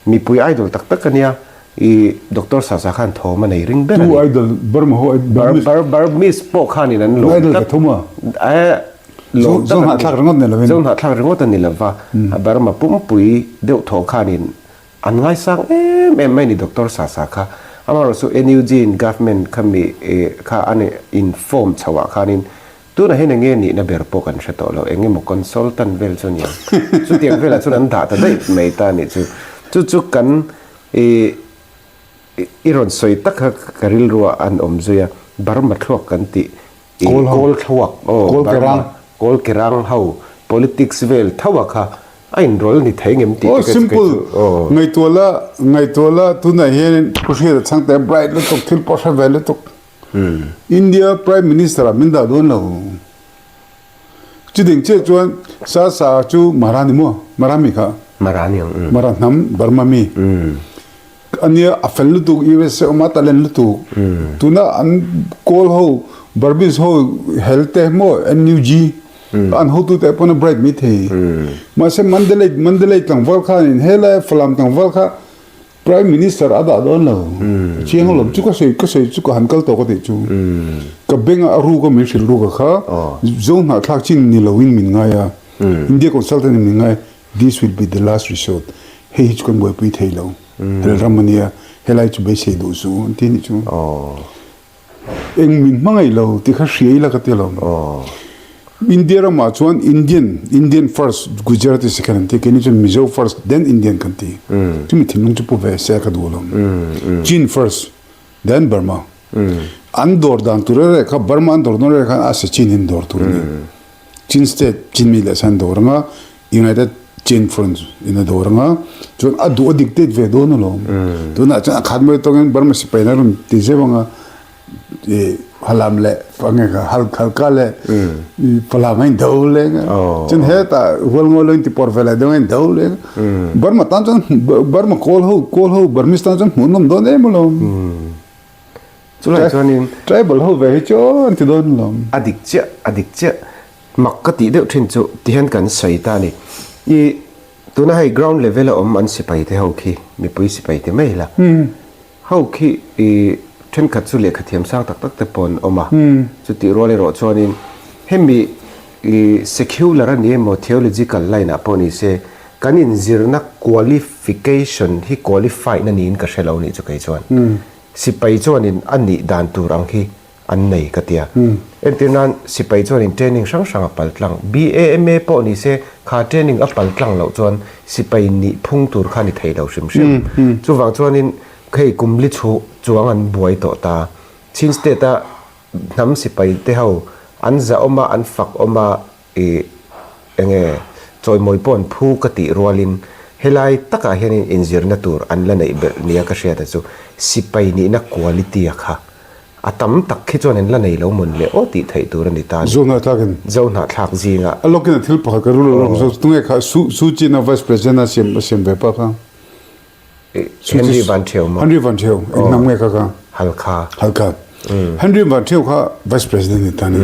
mipui idol tak tak a nia. I Doctor Sasa khan thawm a nei ring ber a ni. Tu idol Burma ho Burmese. Burmese pawh khanin an lawm tlat. Idol ka thum a. Lawm tak. Zohnah thlak ringawt ni lovin. Zohnah thlak ringawt a ni lova. Burma pumpui deuh thaw khanin an ngaisang em em mai a ni Doctor Sasa kha. Amaherawhchu NUG in government kha mi kha an inform chhoh ah khanin Tunah hian enge nihna ber pawh kan hre tawh lo, eng emaw consultant vel chu aniang. Chutiang velah chuan an dah ta daih mai ta anih chu. Chu chu kan i i rawn sawi tak kha ka rilruah an awm zui a, Burma thluak kan tih i Kawl thluak aw Burma Kawl Kerang ho politics vel tho a kha a inrawl ni thei ngem tih te ka chu kei chu aw. Ngaihtuah la ngaihtuah la tunah hian Pu Hriata chhangte bright lutuk thil pawh hre ve lutuk. India Prime Minister ah min dah dawn lo. Chuding chiah chuan Sa Sa chu Mara ni maw? Mara mi kha? Mara ni ang. Mara hnam Burma mi. Ania a fel lutuk USA awm a talent lutuk. Tuna an kawl ho Burmese ho hel te maw NUG an hotu te pawn a bright mai thei. Mahse Mandalay Mandalay tlangval khanin helai Falam tlangval kha Prime Minister a dah dawn lo. Chiang alawm chu ka sawi ka sawi chu ka han kal tawh ka tih chu. Ka benga a ruk a min hrilh ruk a kha zo hnahthlak chin ni loin min ngai a. India consultant in min ngai this will be the last resort. Hei hi chu kan buaipui thei lo. Hel ram ania helai chu beisei duh suh an ti anih chu. Eng min hmangaih lo tih kha hria ila ka ti alawm. India ramah chuan Indian, Indian first, Gujarati second an ti. Keini chuan Mizo first then Indian kan ti. Chumi thinlung chu pu ve se ka duh alawm. Chin first then Burma. An dawr dan tur reng kha Burma an dawr dawn reng khan a se Chin in dawr tur a ni. Chin state Chin mi leh sa an dawr anga United Chin Front in a dawr anga chuan a duh a dictate ve dawn alawm. Tunah chuan a khat mai tawngin Burma sipai na rawn ti zeuh anga i Halam leh ange kha hal halka leh i Falam a in do leh anga chuan hetah Hualngo lo in ti pawr ve leh deuh a in do leh anga Burma tan chuan Burma kawl ho kawl ho Burmese tan chuan hmuhnawm dawn em alawm. Chulai chuanin Tribal ho ve hi chu an ti dawn alawm. A dik chiah a dik chiah. Mak ka tih deuh thin chu tihian kan sawi ta a ni. I tuna hei ground level a awm an sipai te ho khi mipui sipai te mai la. Ho khi i thenkhat chu lehkha thiam sang tak tak te pawh an awm a. Chutih rual erawh chuanin hemi i secular a ni emaw theological line ah pawh ni se kan inzirna qualification hi qualified na niin ka hre lo nih chu kei chuan. Sipai chuanin a nih dan tur ang hi an nei ka tia. Entir nan sipai chuanin training hrang hrang a pal tlang. BAMA pawh ni se kha training a pal tlang loh chuan sipai nih phung tur kha ni thei lo hrim hrim. Chuvang chuanin hei kum li chhu chuang an buai tawh ta. Chin state a hnam sipai te ho an zahawm a an fak awm a I enge chawimawi pawh an phu ka tih rualin helai takah hianin inzirna tur an la neih belh nia ka hriat a chu sipai nihna quality a kha a tam tak khi chuan an la nei lo mawn le aw tih theih tur a ni ta a ni. Zohnahthlakin. Zohnahthlak zingah. A lawkin a thil pakhat ka rul lo lawk zawk tunge kha Su Su Chin-a Vice President a siam a siam ve pa kha. Henry Van Theu maw? Henry Van Theu, eng hnam nge kha kha? Halkha. Halkha. Henry Van Theu kha Vice President ni ta ni.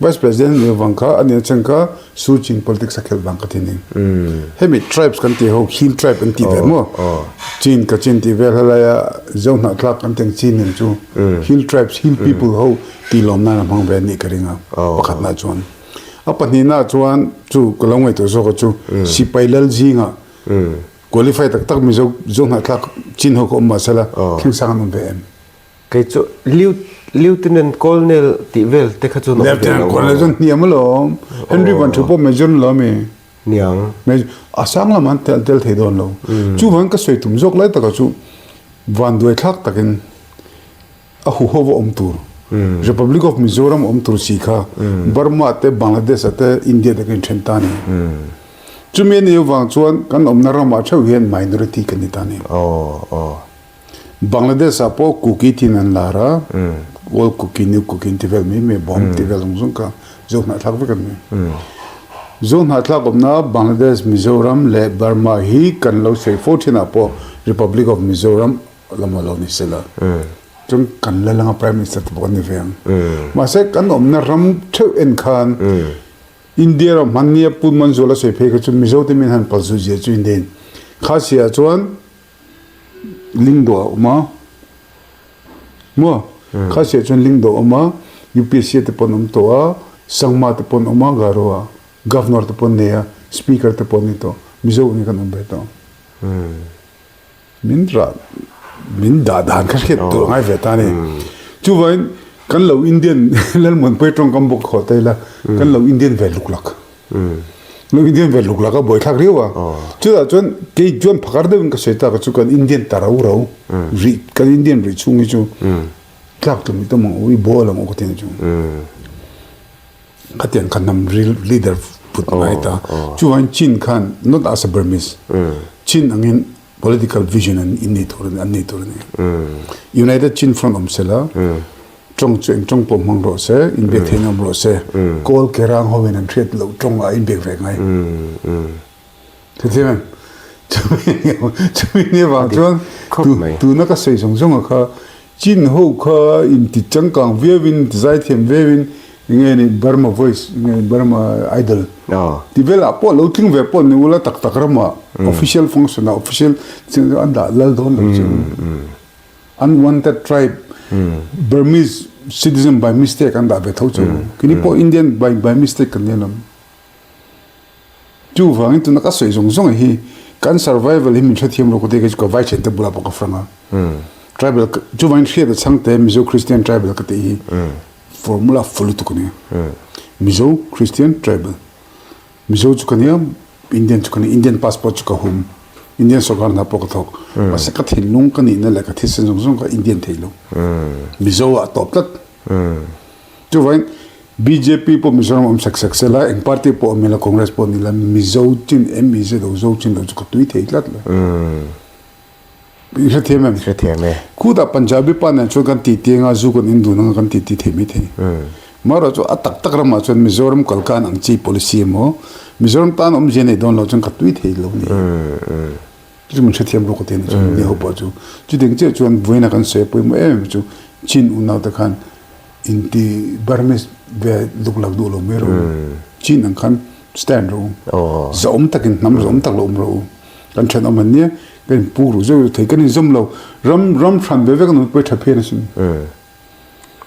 Vice President ni vang kha ani chen kha Su Ching politics a khel vang ka ti ni. Hemi tribes kan ti ho hill tribe an ti ve mo. Chin ka chin ti vel helai a zo hna tlak kan teng chin nen chu hill tribes hill people ho ti lawm nan a hmang ve ni ka ring a pakhat na chuan. A pahnih na chuan chu ka lo ngaihtuah zawk a chu sipai lal zinga Qualify tak tak Mizo zo hnahthlak chin ho ka awm mahse la thleng sang an awm ve em? Kei chu Lieutenant Colonel tih vel te kha chu an awm ve lo. Lieutenant Colonel chuan hniam alawm. Henry Van Thu pawh Major ni lo ami? Niang. A sang lam an tel tel thei dawn lo. Chuvang ka sawi tum zawk lai taka chu vanduai thlak takin A huho va awm tur, Republic of Mizoram awm tur si kha Burma te, Bangladesh ah te, India te kan inthen ta a ni. Chumi a nih avang chuan kan awmna ramah theuh hian minority kan ni ta a ni. Bangladesh ah pawh Kuki tiin an lar a, Old Kuki, New Kuki an ti vel mai mai, Bawm ti vel zawng zawng kha Zo hnahthlak vek an ni. Zo hnahthlak awmna Bangladesh, Mizoram leh Burma hi kan lo sawi fo thinah pawh Republic of Mizoram Lama lo ni sela chuan kan la langa Prime Minister te pawh kan ni ve ang. Mahse kan awmna ram theuh en khan India ram hmannia Pu Manzuala sawi phei kha chu Mizo te min han pal zui zia chu India in kha si ah chuan Lingdawh a awm a, maw? Khasi ah chuan Lingdawh a awm a, UPSC te pawh an awm tawh a, Sangma te pawh an awm a, Garo ah Governor te pawh an nei a, Speaker te pawh an ni tawh, Mizo ang hi kan awm ve tawh. Min rah, min dah dan kha hriat tur ngai ve ta a ni. Chuvangin kan lo Indian Lalmuanpuia tawngkam bawk haw ta ila, kan lo Indian ve luklak. Lo Indian ve luklak a buaithlak riau a. Chutah chuan kei chuan phakar deuhin ka sawi tak a chu kan Indian ta rau rau rih, kan Indian rih chhung hi chu tlak tum i tum ang u, i bawl ang u ka ti ang chu. Khatiang kha hnam leader put ngai ta. Chuvangin Chin khan not as a Burmese, Chin angin political vision an in nei tur a ni, an nei tur a ni. United Chin Front awm sela, tawng chu eng tawng pawh hmang rawh se, inbiak theihna awm rawh se, Kawl ke rang hoin an hriat loh tawng ah inbiak ve ngai. Thuthiam em? Chumi ni avang chuan tuna ka sawi zawng zawng ah kha Chin ho kha inti changkang viauin, inti zaithiam viauin enge ni Burma voice, enge Burma idol ti velah pawh lo tling ve pawh ni ula tak tak ramah official function ah official an dah lal dawn lo chu. Unwanted tribe Burmese citizen by mistake an dah ve tho chu. Kini pawh Indian by by mistake kan nia lawm. Chuvangin tuna ka sawi zawng zawng hi kan survival hi min hrethiam lo ka ti a, kei chu ka vai thiante bulah pawh ka frang a. Tribal chuvangin hriat a chhangte Mizo Christian tribal ka tih hi formula full lutuk a ni. Mizo Christian tribal. Mizo chu ka nia, Indian chu ka nia, Indian passport chu ka hum, Indian sorkar hna pawh ka thawk. Mahse ka thinlung ka nihna leh ka thisen zawng zawng kha Indian thei lo. Mizo ah tawp tlat. Chuvangin bjp pawh Mizoram awm sek sek sela, eng party pawh awm ila, Congress pawh ni ila, Mizo chin MEZ lo Zo chin lo chu ka tui thei tlat lo. I hrethiam em? Hrethiam e. Khutah Punjabi pa nen chuan kan titi anga zu kan in dun anga kan titi thei mai thei. Marawh chu a tak tak ramah chuan Mizoram kalkan ang chi policy emaw Mizoram tan awmzia nei dawn lo chuan ka tui thei lo ni. Chu min hrethiam rawk a ti a ni chu ni ho pawh chu. Chutiang chiah chuan vawiina kan sawi pawimawh em em chu Chin unaute khan inti Burmese ve luk lak duh lo mai rawh u. Chin ang khan stand rawh u. Zahawm takin hnam zahawm tak lo awm rawh u. Kan thenawm an nia kan inpuk ruh zeuh zeuh thei kan inzawm lo. Ram ram hran ve vek an awm pawh hi tha phian asin.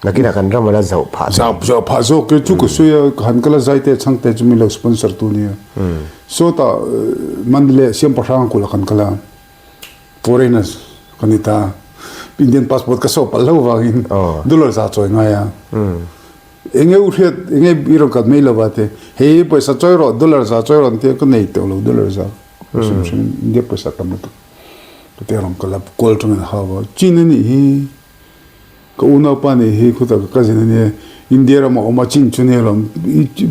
Nakinah kan ram ala zauh phah zawk. Zauh phah zawk e chu ka sawi a, ka han kal a Zaite Chhangte chu min lo sponsor tu nia. Sawtah Mandalay Siampahrang kulh ah kan kal a, foreigners ka ni ta. Indian passport ka sawh palh hlauh vangin dollar za chawi ngai a. Enge u hriat enge i rawn kat mai lova te, hei pawisa chawi rawh dollar za chawi rawh an tia ka nei tawh lo dollar za. Hrim hrim India pawisa tam lutuk ka tia rawn kal a, kawl atangin a hau a, chin a nih hi. Ka unaupa nih hi khutah ka cousin a nia, India ramah awm a chin chu nia lawm,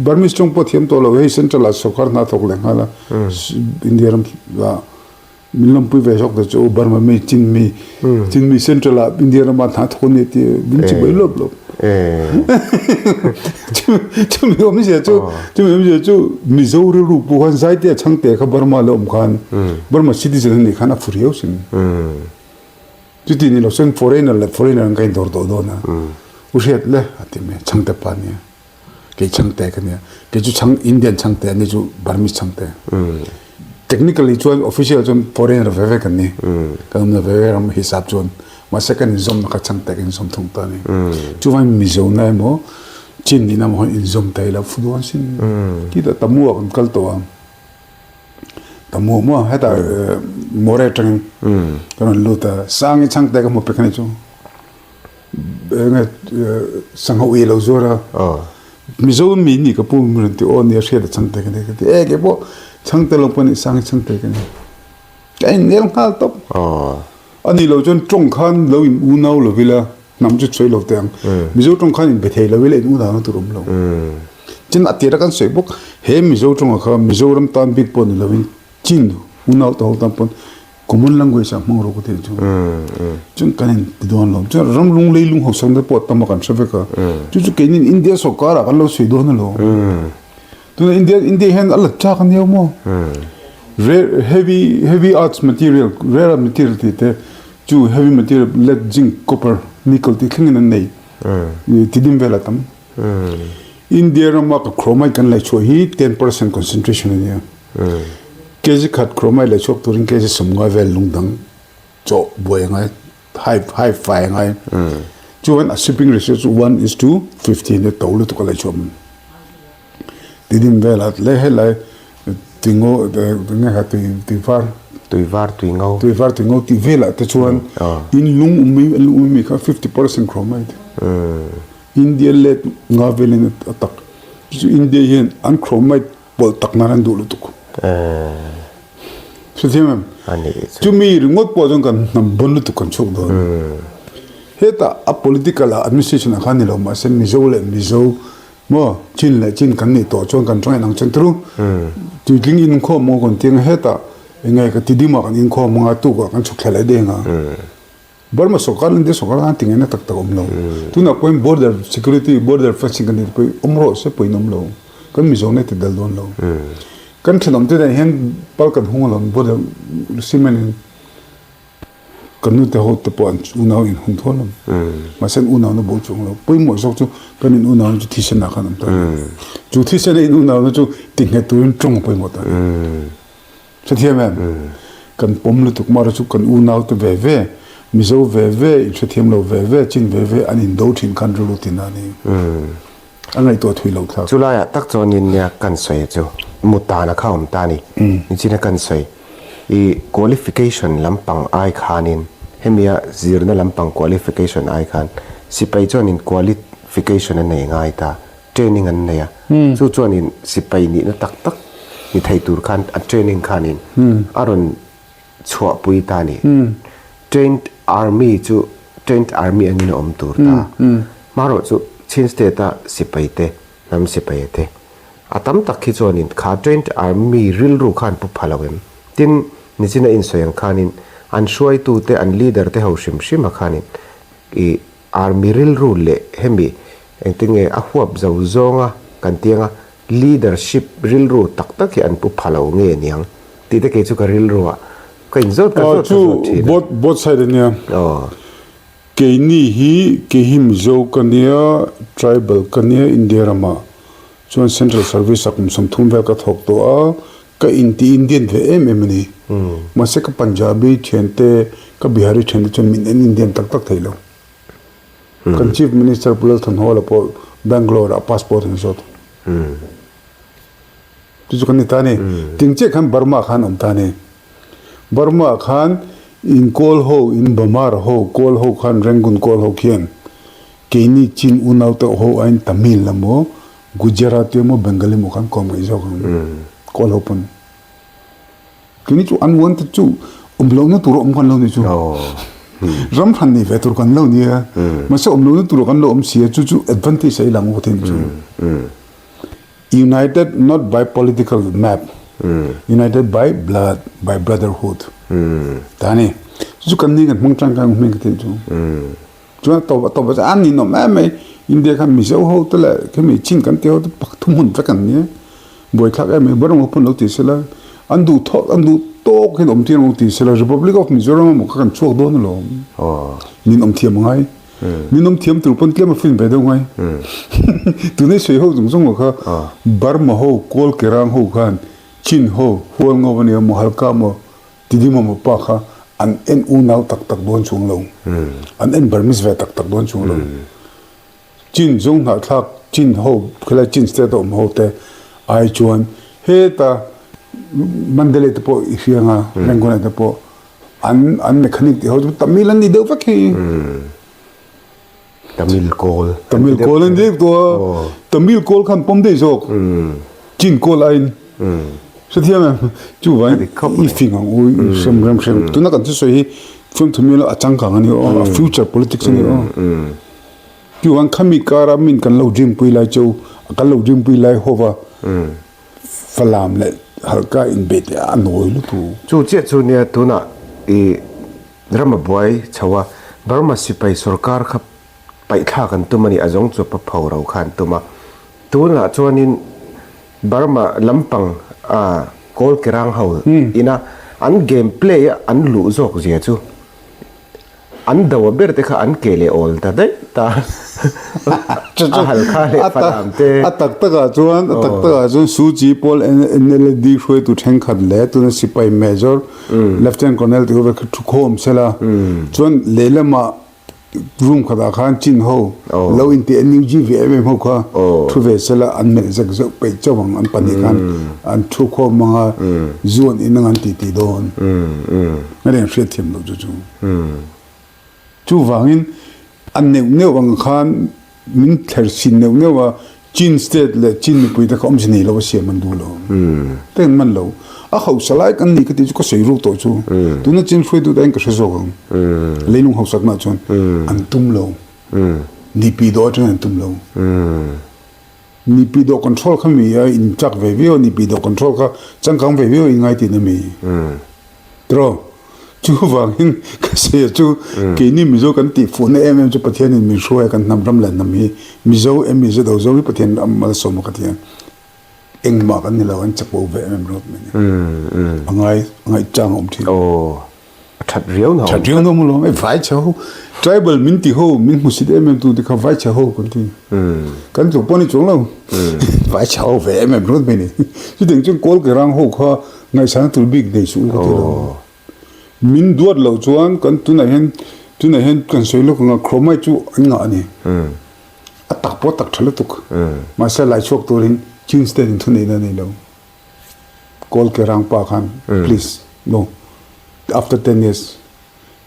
Burmese tawng pawh thiam tawh lo, hei central ah sawrkar hna thawk leh nghal a, India ram ah min lawmpui ve zawk ta chu Burma mi chin mi, chin mi central ah India ramah hna thawk a ni tih min chi mai lawp lawp. Chumi awmzia chu, chumi awmzia chu Mizo rilru pawh khan Zaitea Chhangte kha Burma la awm khan, Burma citizen a nih khan a fu riau sin. Chuti ni lo chuan foreigner leh foreigner an ka indawr tawh dawn a, u hriat le a ti mai, Chhangte pa nia, kei Chhangte ka nia, kei chu Chhang Indian Chhangte ani chu Burmese Chhangte. Technically chuan official chuan foreigner ve ve kan ni, kan awmna ve ve ram hisap chuan, mahse kan inzawmna kha Chhangte kan inzawm thung ta a ni. Chuvangin Mizona emaw Chin nihna emaw hian inzawm ta ila fu dawn sin, khitah Tamua kan kal tawh a. Ka hmuh maw hetah More atangin ka rawn lut a, Sangi chhangte ka hmu pek a ni chu. Enge sangha ui lo zuar a, Mizo mi nih ka pu min rawn ti aw nia hriat a chhangte ka ni ka ti e keipawh chhangte lo pawh ni Sangi chhangte ka ni. Ka innel nghal tawp. A nih loh chuan tawng khan lo in unau lo ila hnam chu sawi lo teh ang. Mizo tawng khan in be thei lo ila in unau na tur awm lo. Tin a tir a kan sawi bawk he Mizo tawngah kha Mizoram tan bik pawh ni lovin Chin unau te ho tan pawn common language ah hmang rawh ka ti ang chu. Chuan kan in ti dawn lo. Chuan ram lung leilung hausak te pawh tam a kan hre vek a. Chu chu keinin India sawrkar ah kan lo sawi dawn alawm. Tuna India India hian a la chak a nia maw? Rare heavy heavy earths material rare earth material tih te chu heavy material lead zinc copper nickel tih thlengin an nei tidim vel a tam. India rama ka chromite kan laihchhuah hi 10% concentration a nia. Kg khat chromite laihchhuak turin kg 50 vel lung dang. Chawh buai a ngai, hai hai fai a ngai. Chuan a shipping ratio chu one is to 15 a to lutuk a lei chhuah mun. Tidin velah leh helai tingo nge kha tui tui var Tui var tui ngo. Tui var tui ngo tih velah te chuan in lung um mai lung um mai kha 50% khawm mai te. India let nga velin a tak. Chu India hian an chromite pawlh tak nan an duh lutuk. Hrethiam em? Chumi ringawt pawh chuan kan hnam bawn lutuk kan chhuak dawn. Hetah a political ah administration ah khan ni lo mahse Mizo leh Mizo maw Chin leh Chin kan nih tawh chuan kan tawng inang chuan turu tuitling inkhawm maw kan ti anga hetah enge ka Tidima kan inkhawm anga tukah kan chhuk thla leh deng a. Burma sorkar India sorkar khan tingaihna tak tak a awm lo. Tunah pawhin border security, border fencing kan tih te pawhin awm rawh se pawhin awm lo. Kan Mizo na ti dal dawn lo. Kan thenawm te nen hian pal kan hung alawm border cement in kan nu te ho te pawh an unau in hung thawl alawm. Mahse an unau na bo chuang lo. Pawimawh zawk chu kan in unau na chu thisen ah khan awm ta a ni. Chu thisen a in unau na chu tinghet turin tawng a pawimawh ta a ni. Hrethiam em? Kan pawm lutuk mara chu kan unau te ve ve, Mizo ve ve, inhrethiam lo ve ve, Chin ve ve an indo thin khan rilru tin a ni. A ngaihtuah thui loh thlak. Chulaiah tak chuanin nia kan sawi chu mutana kha awm ta a ni. Nichina kan sawi i qualification lampang ai khanin hemia zirna lampang qualification ai khan sipai chuanin qualification a nei ngai ta. Training an nei a, chu chuanin sipai nihna tak tak ni thei tur khan a training khanin a rawn chhuahpui ta a ni. Trained army chu trained army angin a awm tur ta. Hmarawh chu Chin state a sipai te, hnam sipai te a tam tak khi chuanin kha trained army rilru khan pu pha lo em. Tin, nichina insawi ang khanin an hruaitute, an leader te ho hrim hrim a khanin ih Army rilru leh hemi engtinge a huap zo zawnga kan tianga leadership rilru tak tak hi an pu pha lo nge niang tih te kei chu ka rilru ah ka inzawt ka zawt ka zawt thin a. Chu both side a nia. Keini hi kei hi Mizo ka nia, tribal ka nia India ramah chuan central service ah kum 30 vel ka thawk tawh a, ka inti Indian ve em em a ni. Mahse ka Punjabi thiante, ka Bihari thiante chuan min en Indian tak tak thei lo. Kan Chief Minister Pu Lal Thanhawla pawh Bangalore ah passport an zawt. Chu chu kan ni ta a ni. Ting chiah khan Burma khan awm ta a ni. Burma khan in Kawl ho, in Bamar ho, Kawl ho khan Rangoon Kawl ho khian keini Chin unau te ho aiin Tamil emaw Gujarati emaw Bengali emaw khan kawm ngaih zawk ang. Kawl ho pawn. Tuni chu an uan te chu awm lohna tur a awm kan lo ni chu. Ram hran nei ve tur kan lo ni a. Mahse awm lohna tur kan lo awm si a chu chu advantage a i lang u thin chu. United not by political map, united by blood, by brotherhood. Ta ni. Chu chu kan ni kan hmang tangkai ang hming ka tih chu. Chuan a tawp a tawp a an ninawm em mai. India khan Mizo ho te leh khemi Chin kan tih ho te pathum hun vek an nia. Buaithlak em mai Burma pawn lo ti sela an duh thawk an duh tawk hian awm tir ang ti sela Republic of Mizoram emaw kha kan chhuak dawn alawm. Min awm thiam angai. Min awm thiam tur pawn tlem a fin ve deuh ngai. Tunei sawi ho zawng zawng kha Burma ho Kawl Kerang ho khan Chin ho Hualngo ania maw Halka maw Tidimawma pa kha an en unau tak tak dawn chuang lo. An en Burmese ve tak tak dawn chuang lo. Chin zawng hnahthlak Chin ho khilai Chin state a awm ho te ai chuan heta Mandalay te pawh i hria anga Rangoon ah te pawh an an mechanic tih ho chu Tamil an ni deuh vek hi. Tamil kawl. Tamil kawl an deuh tawh a. Tamil kawl khan pawm daih zawk. Chin kawl aiin. Hrethiam em? Chuvangin i fing ang u, i hrem rem hrem. Tuna kan thusawi hi fiamthu mial a changkang a ni aw, a future politics a ni aw. Chuvang khami kara min kan lo dream pui lai cheu, kan lo dream pui lai hova Falam leh Halka inbet leh a nawi lutuk. Chu chiah chu nia tunah i Ram a buai chho a, Burma sipai sorkar kha paihthlak an tum a ni, a zawng chu pa pho ro kha an tum a. Tunah chuanin Burma lampang a Kawl Kerang ho ina an game play a an luh zawk zia chu an do a ber te kha an ke leh awl ta daih ta. A Halkha leh Falam te. A tak takah chuan a tak takah chuan Suu Kyi pawl NLD hruaitu thenkhat leh tuna sipai Major Lieutenant Colonel te ho ve kha thukhawm sela chuan lehlamah room khatah khan Chin ho lo inti NUG ve em em ho kha thu ve sela an melh zek zeuh peih chauh ang an pahnih khan an thu khawm anga zu an in anga an titi dawn a reng hriatthiam loh chu chu. Chuvangin a neuh neuh ang khan min thler sin neuh neuh a, Chin state leh Chin mipuite kha awmze nei lo a siam an duh lo. Ka en man lo. A hausa lai kan ni ka tih chu ka sawi ruk tawh chu. Tuna Chin hruaitute aiin ka hre zawk ang. Leilung hausaknaah chuan an tum lo. Nipi dawh atangin an tum lo. Nipi dawh control kha mi a in chak ve viau a, nipi dawh control kha changkang ve viau a in ngai tihna mi. Tiraw? Chuvangin ka sawi a chu keini Mizo kan tih fuhna em em chu Pathianin min hruai a kan hnam ram leh hnam hi Mizo em Mizo do zo hi Pathian ram malsawm a ka ti a, engmah kan ni lo an chapo ve em em rawt mai ni. A ngai a ngaihchang a awm thin. Aw a that riau na awm. That riau na awm alawm e vai chhe ho tribal min ti ho min hmusit em em tu te kha vai chhe ho kan ti. Kan tluk pawh ni chuang lo vai chhe ho ve em em rawt mai ni. Chutiang chuan kawl ke rang ho kha Ngaihsana tur bik nei suh u ka ti lo. Min duat loh chuan kan tunah hian tunah hian kan sawi lawk anga chromite chu an ngah a ni. A tak pawh a tak tha lutuk. Mahse lai chhuak turin Chin state in thuneihna a nei lo. Kawl ke rang pa khan please no after 10 years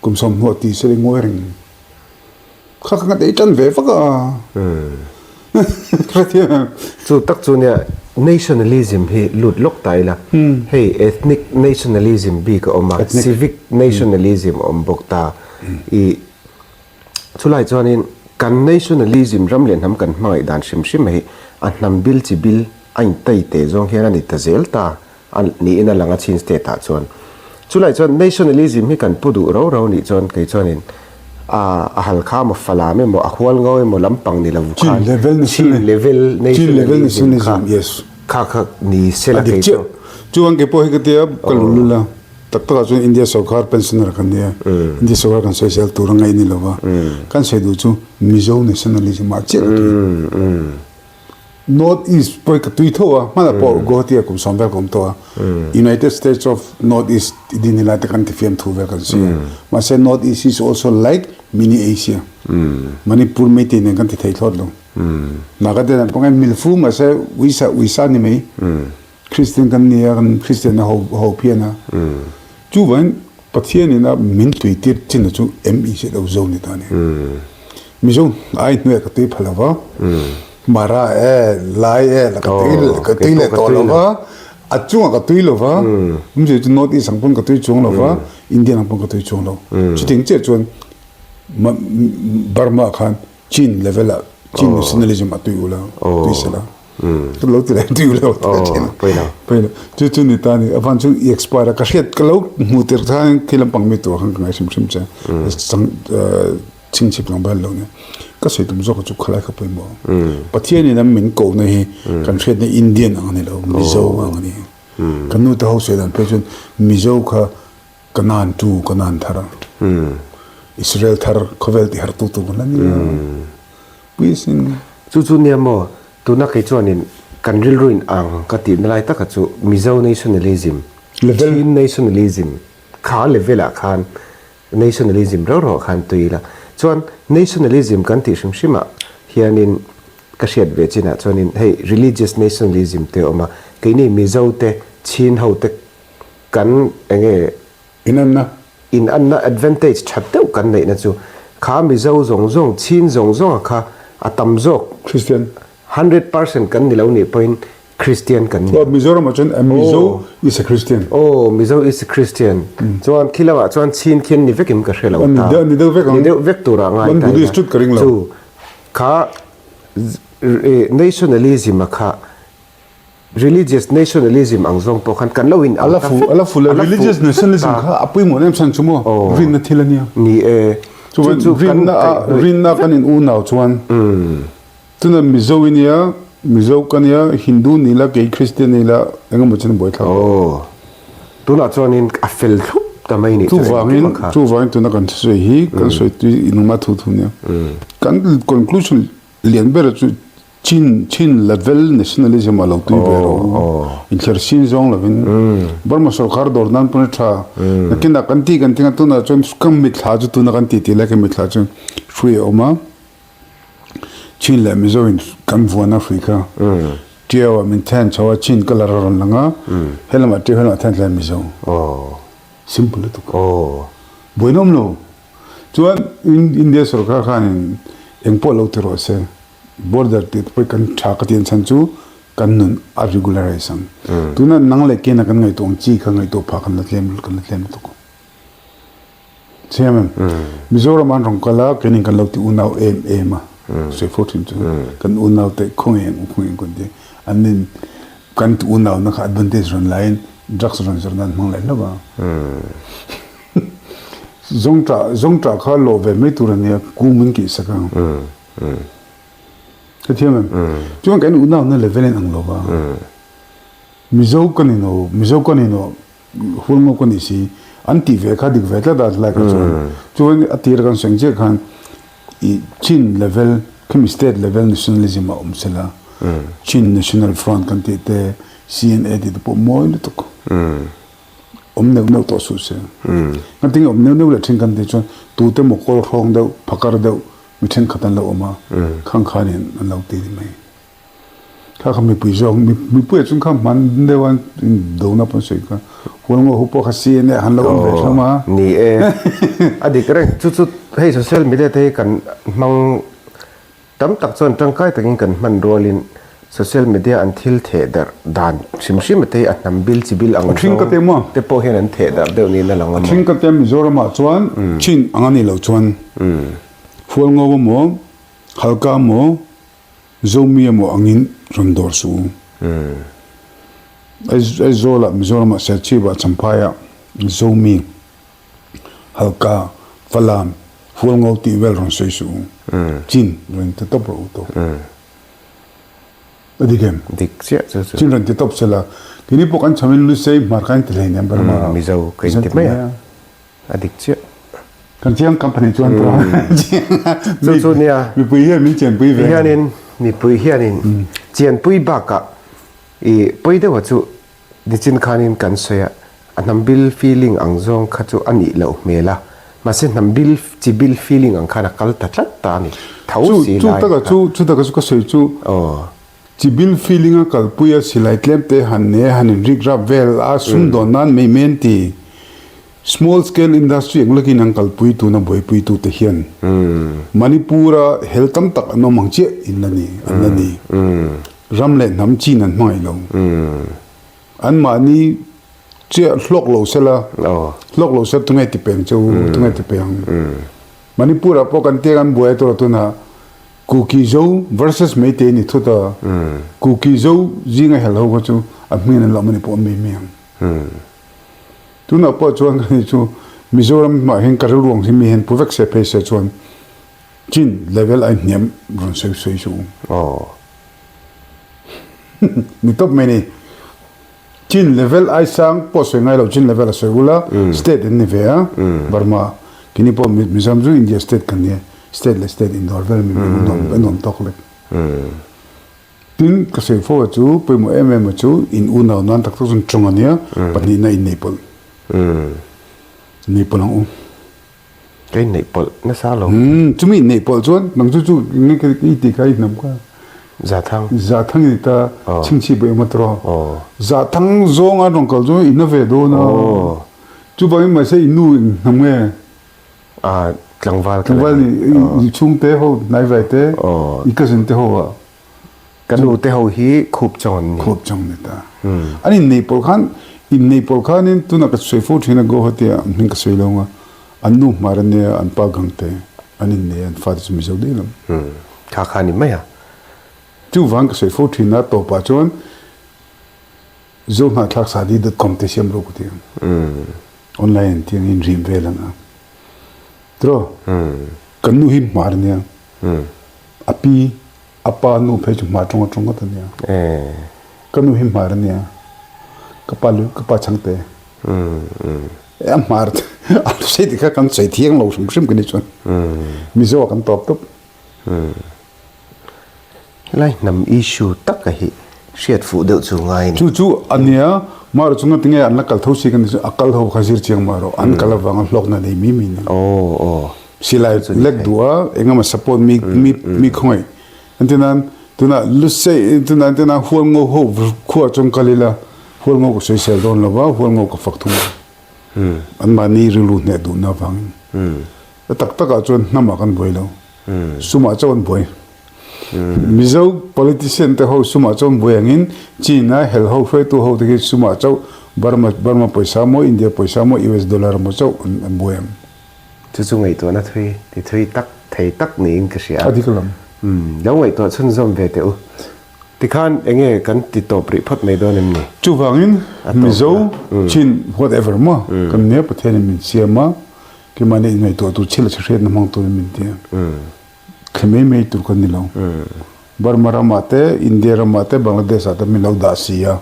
Kum sawmhnuah tih se ngawi reng. Kha kha ka tei tan ve vak a. Hrethiam em? Chu tak chu nia nationalism hi lut lawk ta ila. Hei ethnic nationalism bik a awm a, civic nationalism a awm bawk ta. I chulai chuanin kan nationalism ram leh hnam kan hmangaih dan hrim hrim hi a hnam bil chi bil a intai teh zawng hian a ni ta zel ta. A niin a lang a Chin state ah chuan. Chulai chuan nationalism hi kan pu duh rau rau nih chuan kei chuanin a a Halkha emaw Falam emaw a Hualngo emaw lampang ni lo khan Chin level nationalism kha kha kha ni se la kei chu. Chuan kei pawh hi ka tia ka lu lul a, tak takah chuan India sorkar pensioner kan nia, India sorkar kan sawisel tur a ngaih ni lo va, kan sawi duh chu Mizo nationalism ah chiah ka tui. North East pawh hi ka tui tho a, hmanah pawh Guwahati ah kum sawm vel ka awm tawh a, United States of North East i din hi lai te kan ti fiam thu vel kan si a, mahse North East is also like mini Asia, Manipur Meitei nen kan ti thei thlawt lo, Nagaland pawh ngai mil fu mahse uisa uisa ni mai, Kristian kan ni a, kan Kristian a ho ho phian a, chuvangin Pathianin a min tui tir chin chu MEC lo zo ni ta a ni. Mizo ai hnuaiah ka tui pha lo va, Mara e, Lai e la ka tui ka tui leh tawh lo va, a chungah ka tui lo va, awmzia chu North East ang pawn ka tui chuang lo va, Indian ang pawn ka tui chuang lo. Chutiang chiah chuan Burma khan Chin level ah Chin nationalism a tui ula tui sela ka lo ti lai tui ula pawilo chu chu ni ta ni avan chu i expire a ka hriat ka lo hmu tir khan khi lampang mi tur khan ka ngai hrim hrim che chang chingchip lang bal lo ni ka sawi tum zawk chu khalai kha pawimawh Pathian in an min ko na hi kan hriat na Indian ang ani lo Mizo ang ani kan nu te ho sawi dan phei chuan Mizo kha Kanaan tu Kanaan thar Israel thar khawvel ti har tu tu kan la ni a puisin. Chu chu nia maw tuna kei chuanin kan rilru in ang ka tihna lai taka chu Mizo nationalism, Chin nationalism kha level ah khan nationalism rau rau ah khan tui ila chuan nationalism kan tih hrim hrim ah hianin ka hriat ve chinah chuanin hei religious nationalism te a awm a keini Mizo te Chin ho te Kan enge Inanna. Inanna advantage tha deuh kan neihna chu kha Mizo zawng zawng, Chin zawng zawnga kha a tam zawk. Christian. 100% kan ni lo nih pawhin Christian kan ni. Aw Mizoram ah chuan a Mizo is a Christian. Aw Mizo is a Christian. Chuan khi lamah chuan Chin khian ni vekin ka hre lo ta. Ni deuh vek ang. Ni deuh vek turah ngai ta ila. An Buddhist chut ka ring lo. Chu kha nationalism a kha Religious nationalism ang zawng pawh khan kan lo in ang ta vek. A la fuh, a la fuh. Religious nationalism kha a pawimawh em chhan chu maw? Rinna thil a nia. Ni e. Chuan rinna a rinna kan in unau chuan tuna Mizo i nia, Mizo ka nia, Hindu ni la, kei Christian ni la, engemaw chen buaithlak. Aw. Tunah chuanin a fel thlup. ta mai nih chu Chuvangin, engkim a kha. chuvangin tuna kan thusawi hi kan sawi tui inawma thu thu nia. Kan conclusion lian ber chu Chin, Chin level nationalism a lo tui ve rawh u. Inthler sin zawng lovin Burma sorkar dawr nan pawn a tha. Nakinah kan tih kan ting a, tunah chuan ka mitthla chu tuna kan tih tih lai ka mitthla chu hrui a awm a. Chin leh Mizo in kan vuan a hrui kha. Tiau ah min then chho a, Chin colour a rawn lang a, helamah Tiau helamah then thlai Mizo. Simple lutuk. Buaina awm lo. Chuan India sorkar khanin engpawh lo ti rawh se. Border tih te pawh kan tha ka tian chhan chu kan nun a regularize ang. Tuna nang leh kena kan ngaihtuah ang chi kha ngaihtuah phah kan la tlem kan la tlem lutuk. Chiang em? Mizoram an rawn kal a, keinin kan lo ti unau em em a. Sawi fo thin chu kan unau te khawnge ang u khawnge ang kan ti. An nin kan ti unau na kha advantage rawn laiin drugs rawn zawrh nan hmang leh hlauh a. Zawngṭah zawngṭah kha lawh ve mai tur a nia, kum an kih sak a. Ka thiam em? Chuan kan unauna level in ang lo va. Mizo ka ni no, Mizo ka ni no, Hualngo ka ni si, an tih ve kha dik ve tlat a tlai kha chuan. Chuan a tir kan sawi chiah khan i Chin level, khami state level nationalism a awm sela, Chin National Front kan tih te, CNA tih te pawh mawi lutuk. Awm neuh neuh tawh suh se. Ngatinge awm neuh neuh leh thin kan tih chuan tute maw kawl hrawng deuh, phakar deuh, Mi thenkhat an lo awm a, khang khanin an lo ti ni mai. Kha kha mipui zawk, mipuiah chuan kha hman deuh a dona pawn sawi kha, Hualngo ho pawh kha CNA ah han lo awm ve hlawm a. Ni e, a dik reng. Chu chu hei social media te hi kan hmang tam tak chuan tangkai takin kan hman rualin social media an thil theh darh dan hrim hrim te hi a hnam bil chi bil ang zawng te pawh hian an theh darh deuh niin a lang a maw. A then ka te Mizoramah chuan chin ang a nih loh chuan Hualngo emaw, Halka emaw, Zomi emaw angin rawn dawr suh u. Aizawlah, Mizoramah, Serchhipah, Champhaiah Zomi, Halka, Falam, Hualngo tih vel rawn sawi suh u. Chin rawn ti tawp rawh u tawk. A dik em? Dik chiah chu chu. Chin rawn ti tawp sela. Keini pawh kan chhamin Lusei hmar kha an ti hleinem Burma. Mizo ka inti mai a. A dik chiah. Kan chiang company chuan Chu chu nia. Mipui hian min chianpui ve. Hianin mipui hianin chianpui bakah i pawi deuha chu nichin khanin kan sawi a, a hnam bil feeling ang zawng kha chu a nih loh hmel a, mahse hnam bil chi bil feeling ang khan a kal ta tlat ta a ni. Tho si lai kha. Chu taka chu chu taka chu ka sawi chu. Aw. Chibil feeling a kalpui a silai tlem te han ne han in rik rap vel a sumdawn nan mai men ti. Small scale industry ang lakin an kalpui tuna buaipui tute hian Manipur a hel tam tak an awm ang chiah in la ni an la ni. Ram leh hnam chin an hmangaih lo. An mahni chiah hlawk lo sela hlawk lo sela tunge ti peng che u tunge ti peng. Manipur ah pawh kan tiang an buai a tuna Kuki Zo versus Meitei ni thut a Kuki Zo zinga hel ho kha chu a hming an lo awm a ni pawh an mai mai ang. Tunah pawh chuan ka ni chu Mizoram hmah hian ka rilru ang hi mi hian pu vek se phei se chuan chin level a inhniam rawn sawi sawi suh u. Aw. Ni tawp mai ni. Chin level ai sang pawh sawi ngai lo chin level a sawi ula state an ni ve a Burma kini pawh Mizoram chu India state kan nia state leh state indawr vel mi a nuam tawk lek. Tin, ka sawi fo a chu, pawimawh em em a chu, in unau nan tak tak chuan tawng a nia, pahnihna in neih pawlh. Neih pawlh ang u. Ka in neih pawlh nasa lo. Chumi in neih pawlh chuan, nang chu chu nge ka i tih kha i hnam kha. Zathang. Zathang i ni ta, chhingchhip a awm a tawh. Zathang zawng a rawn kal chu in a ve dawn a. Chuvangin mahse i nu in hnam nge? Ah, tlangval ka Tlangval ni, i chhungte ho, hnaivai te, i cousin te ho ah. Ka nu te ho hi khup chawng an ni. Khup chawng ni ta. An inneih pawlh khan, inneih pawlh khanin tunah ka sawi fo thin a, Guwahati ah hming ka sawi lo ang a, an nu hmar an nia, an pa Gangte an innei a, an fate chu Mizo daih lam. Kha kha ni mai a. Chuvang ka sawi fo thin a, tawpah chuan Zohnahthlaksadi dot com te siam rawh ka ti ang. Online an tih angin rim vel ang a. Tiraw? Kan nu hi hmar a nia. A pi, a pa nu phei chu hmar tawng atawng ngawt a nia. Ka nu hi hmar a nia. Ka pa lu, ka pa chhangte. A hmar a lusei te kha kan sawi thiang lo hrim hrim ka ni chuan Mizo ah kan tawp tawp. Helai hnam issue taka hi hriat fuh deuh chu ngai a ni. Chu chu a nia, Maro chunga tinge an la kal tho si ka ni chu a kal ho kha zir chiang mah rawh, an kal avanga hlawkna nei mi mi ni. Silai lek duh a, engemaw support mi mi mi khawngaih. Entirnan tunah Lusei tunah entirnan Hualngo ho khuah chuan kal ila Hualngo ka sawisel dawn lo va, Hualngo ka fak thung a. Anmahni rilru hneh duhna avangin. A tak takah chuan hnamah kan buai lo. Sumah chauh an buai. Mizo politician te ho sumah chauh an buai angin China hel ho hruaitu ho te khi sumah chauh Burma Burma pawisa maw India pawisa maw US dollar maw chauh an buai ang. Chu chu ngaihtuahna thui ti thui tak thei tak niin ka hria a. A dik lam. Umm lo ngaihtuah chhunzawm ve teh u. Tikhan enge kan ti tawp rih phawt mai dawn em ni? Chuvangin Mizo, Chin, whatever maw kan nia Pathianin min siam a, Keimahni inngaihtuah tur chhil a chhe hriatna hmang turin min ti a. Thli mai mai tur kan ni lo. Burma ramah te, India ramah te, Bangladesh ah te min lo dah si a.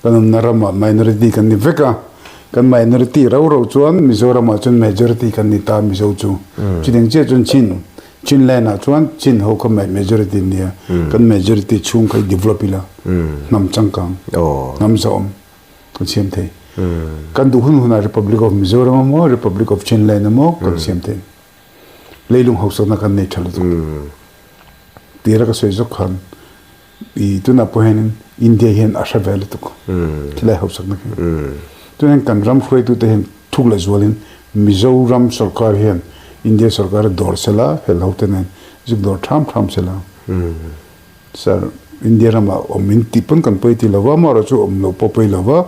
Kan awmna ramah minority kan ni vek a. Kan minority rau rau chuan Mizoram ah chuan majority kan ni ta Mizo chu. Chutiang chiah chuan Chin, Chinland ah chuan Chin ho kha majority an ni a. Kan majority chhung kha i develop ila. Hnam changkang, hnam zahawm. Kan siam thei. Kan duh hun hunah Republic of Mizoram emaw, Republic of Chinland emaw kan siam thei. Leilung hausakna kan nei tha lutuk. Tira ka sawi zawk khan i tunah pawh hianin India hian a hre ve lutuk. Khilai hausakna khi. Tunah hian kan ram hruaitute hian thuk leh zualin Mizoram sorkar hian India sorkar a dawr sela, hel hote nen zik dawr tham tham sela. Sir, India ramah awm in tih pawn kan pawi ti lo va, marawh chu awm loh pawh pawi lo va,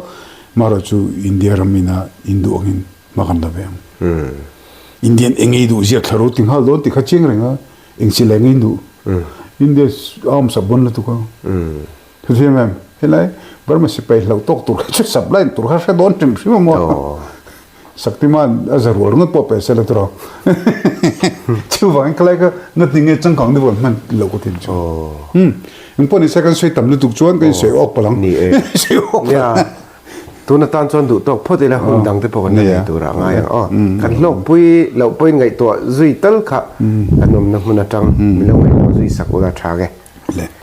marawh chu India ram ina in duh angin hma kan la ve ang. Indian eng ei duh ziak thla ro ti nghal dawn tih kha chiang reng a, eng chi leh eng ei duh. India a awm sap bawn lutuk a. Thuthiam em? Helai Burma sipai hlauh tawk tur kha chu supply tur kha hre dawn hrim hrim a maw? Shaktiman a za rual ringawt pawh pe sela tiraw. Chuvangin khalai kha ngati nge changkang deuh an hman loh ka tin chu. Umm engpawh ni se kan sawi tam lutuk chuan kan insawi awk palh ang. Ni e. Sawi awk palh. Nia. Tun atan chuan duh tawk phawt ila hun dang te pawh kan la nei tur ah ngai ang aw. Kan hlawkpui loh pawhin ngaihtuah zui tal kha kan awmna hmun atang min lo ngaihtuah zui sak ula tha nge. Le.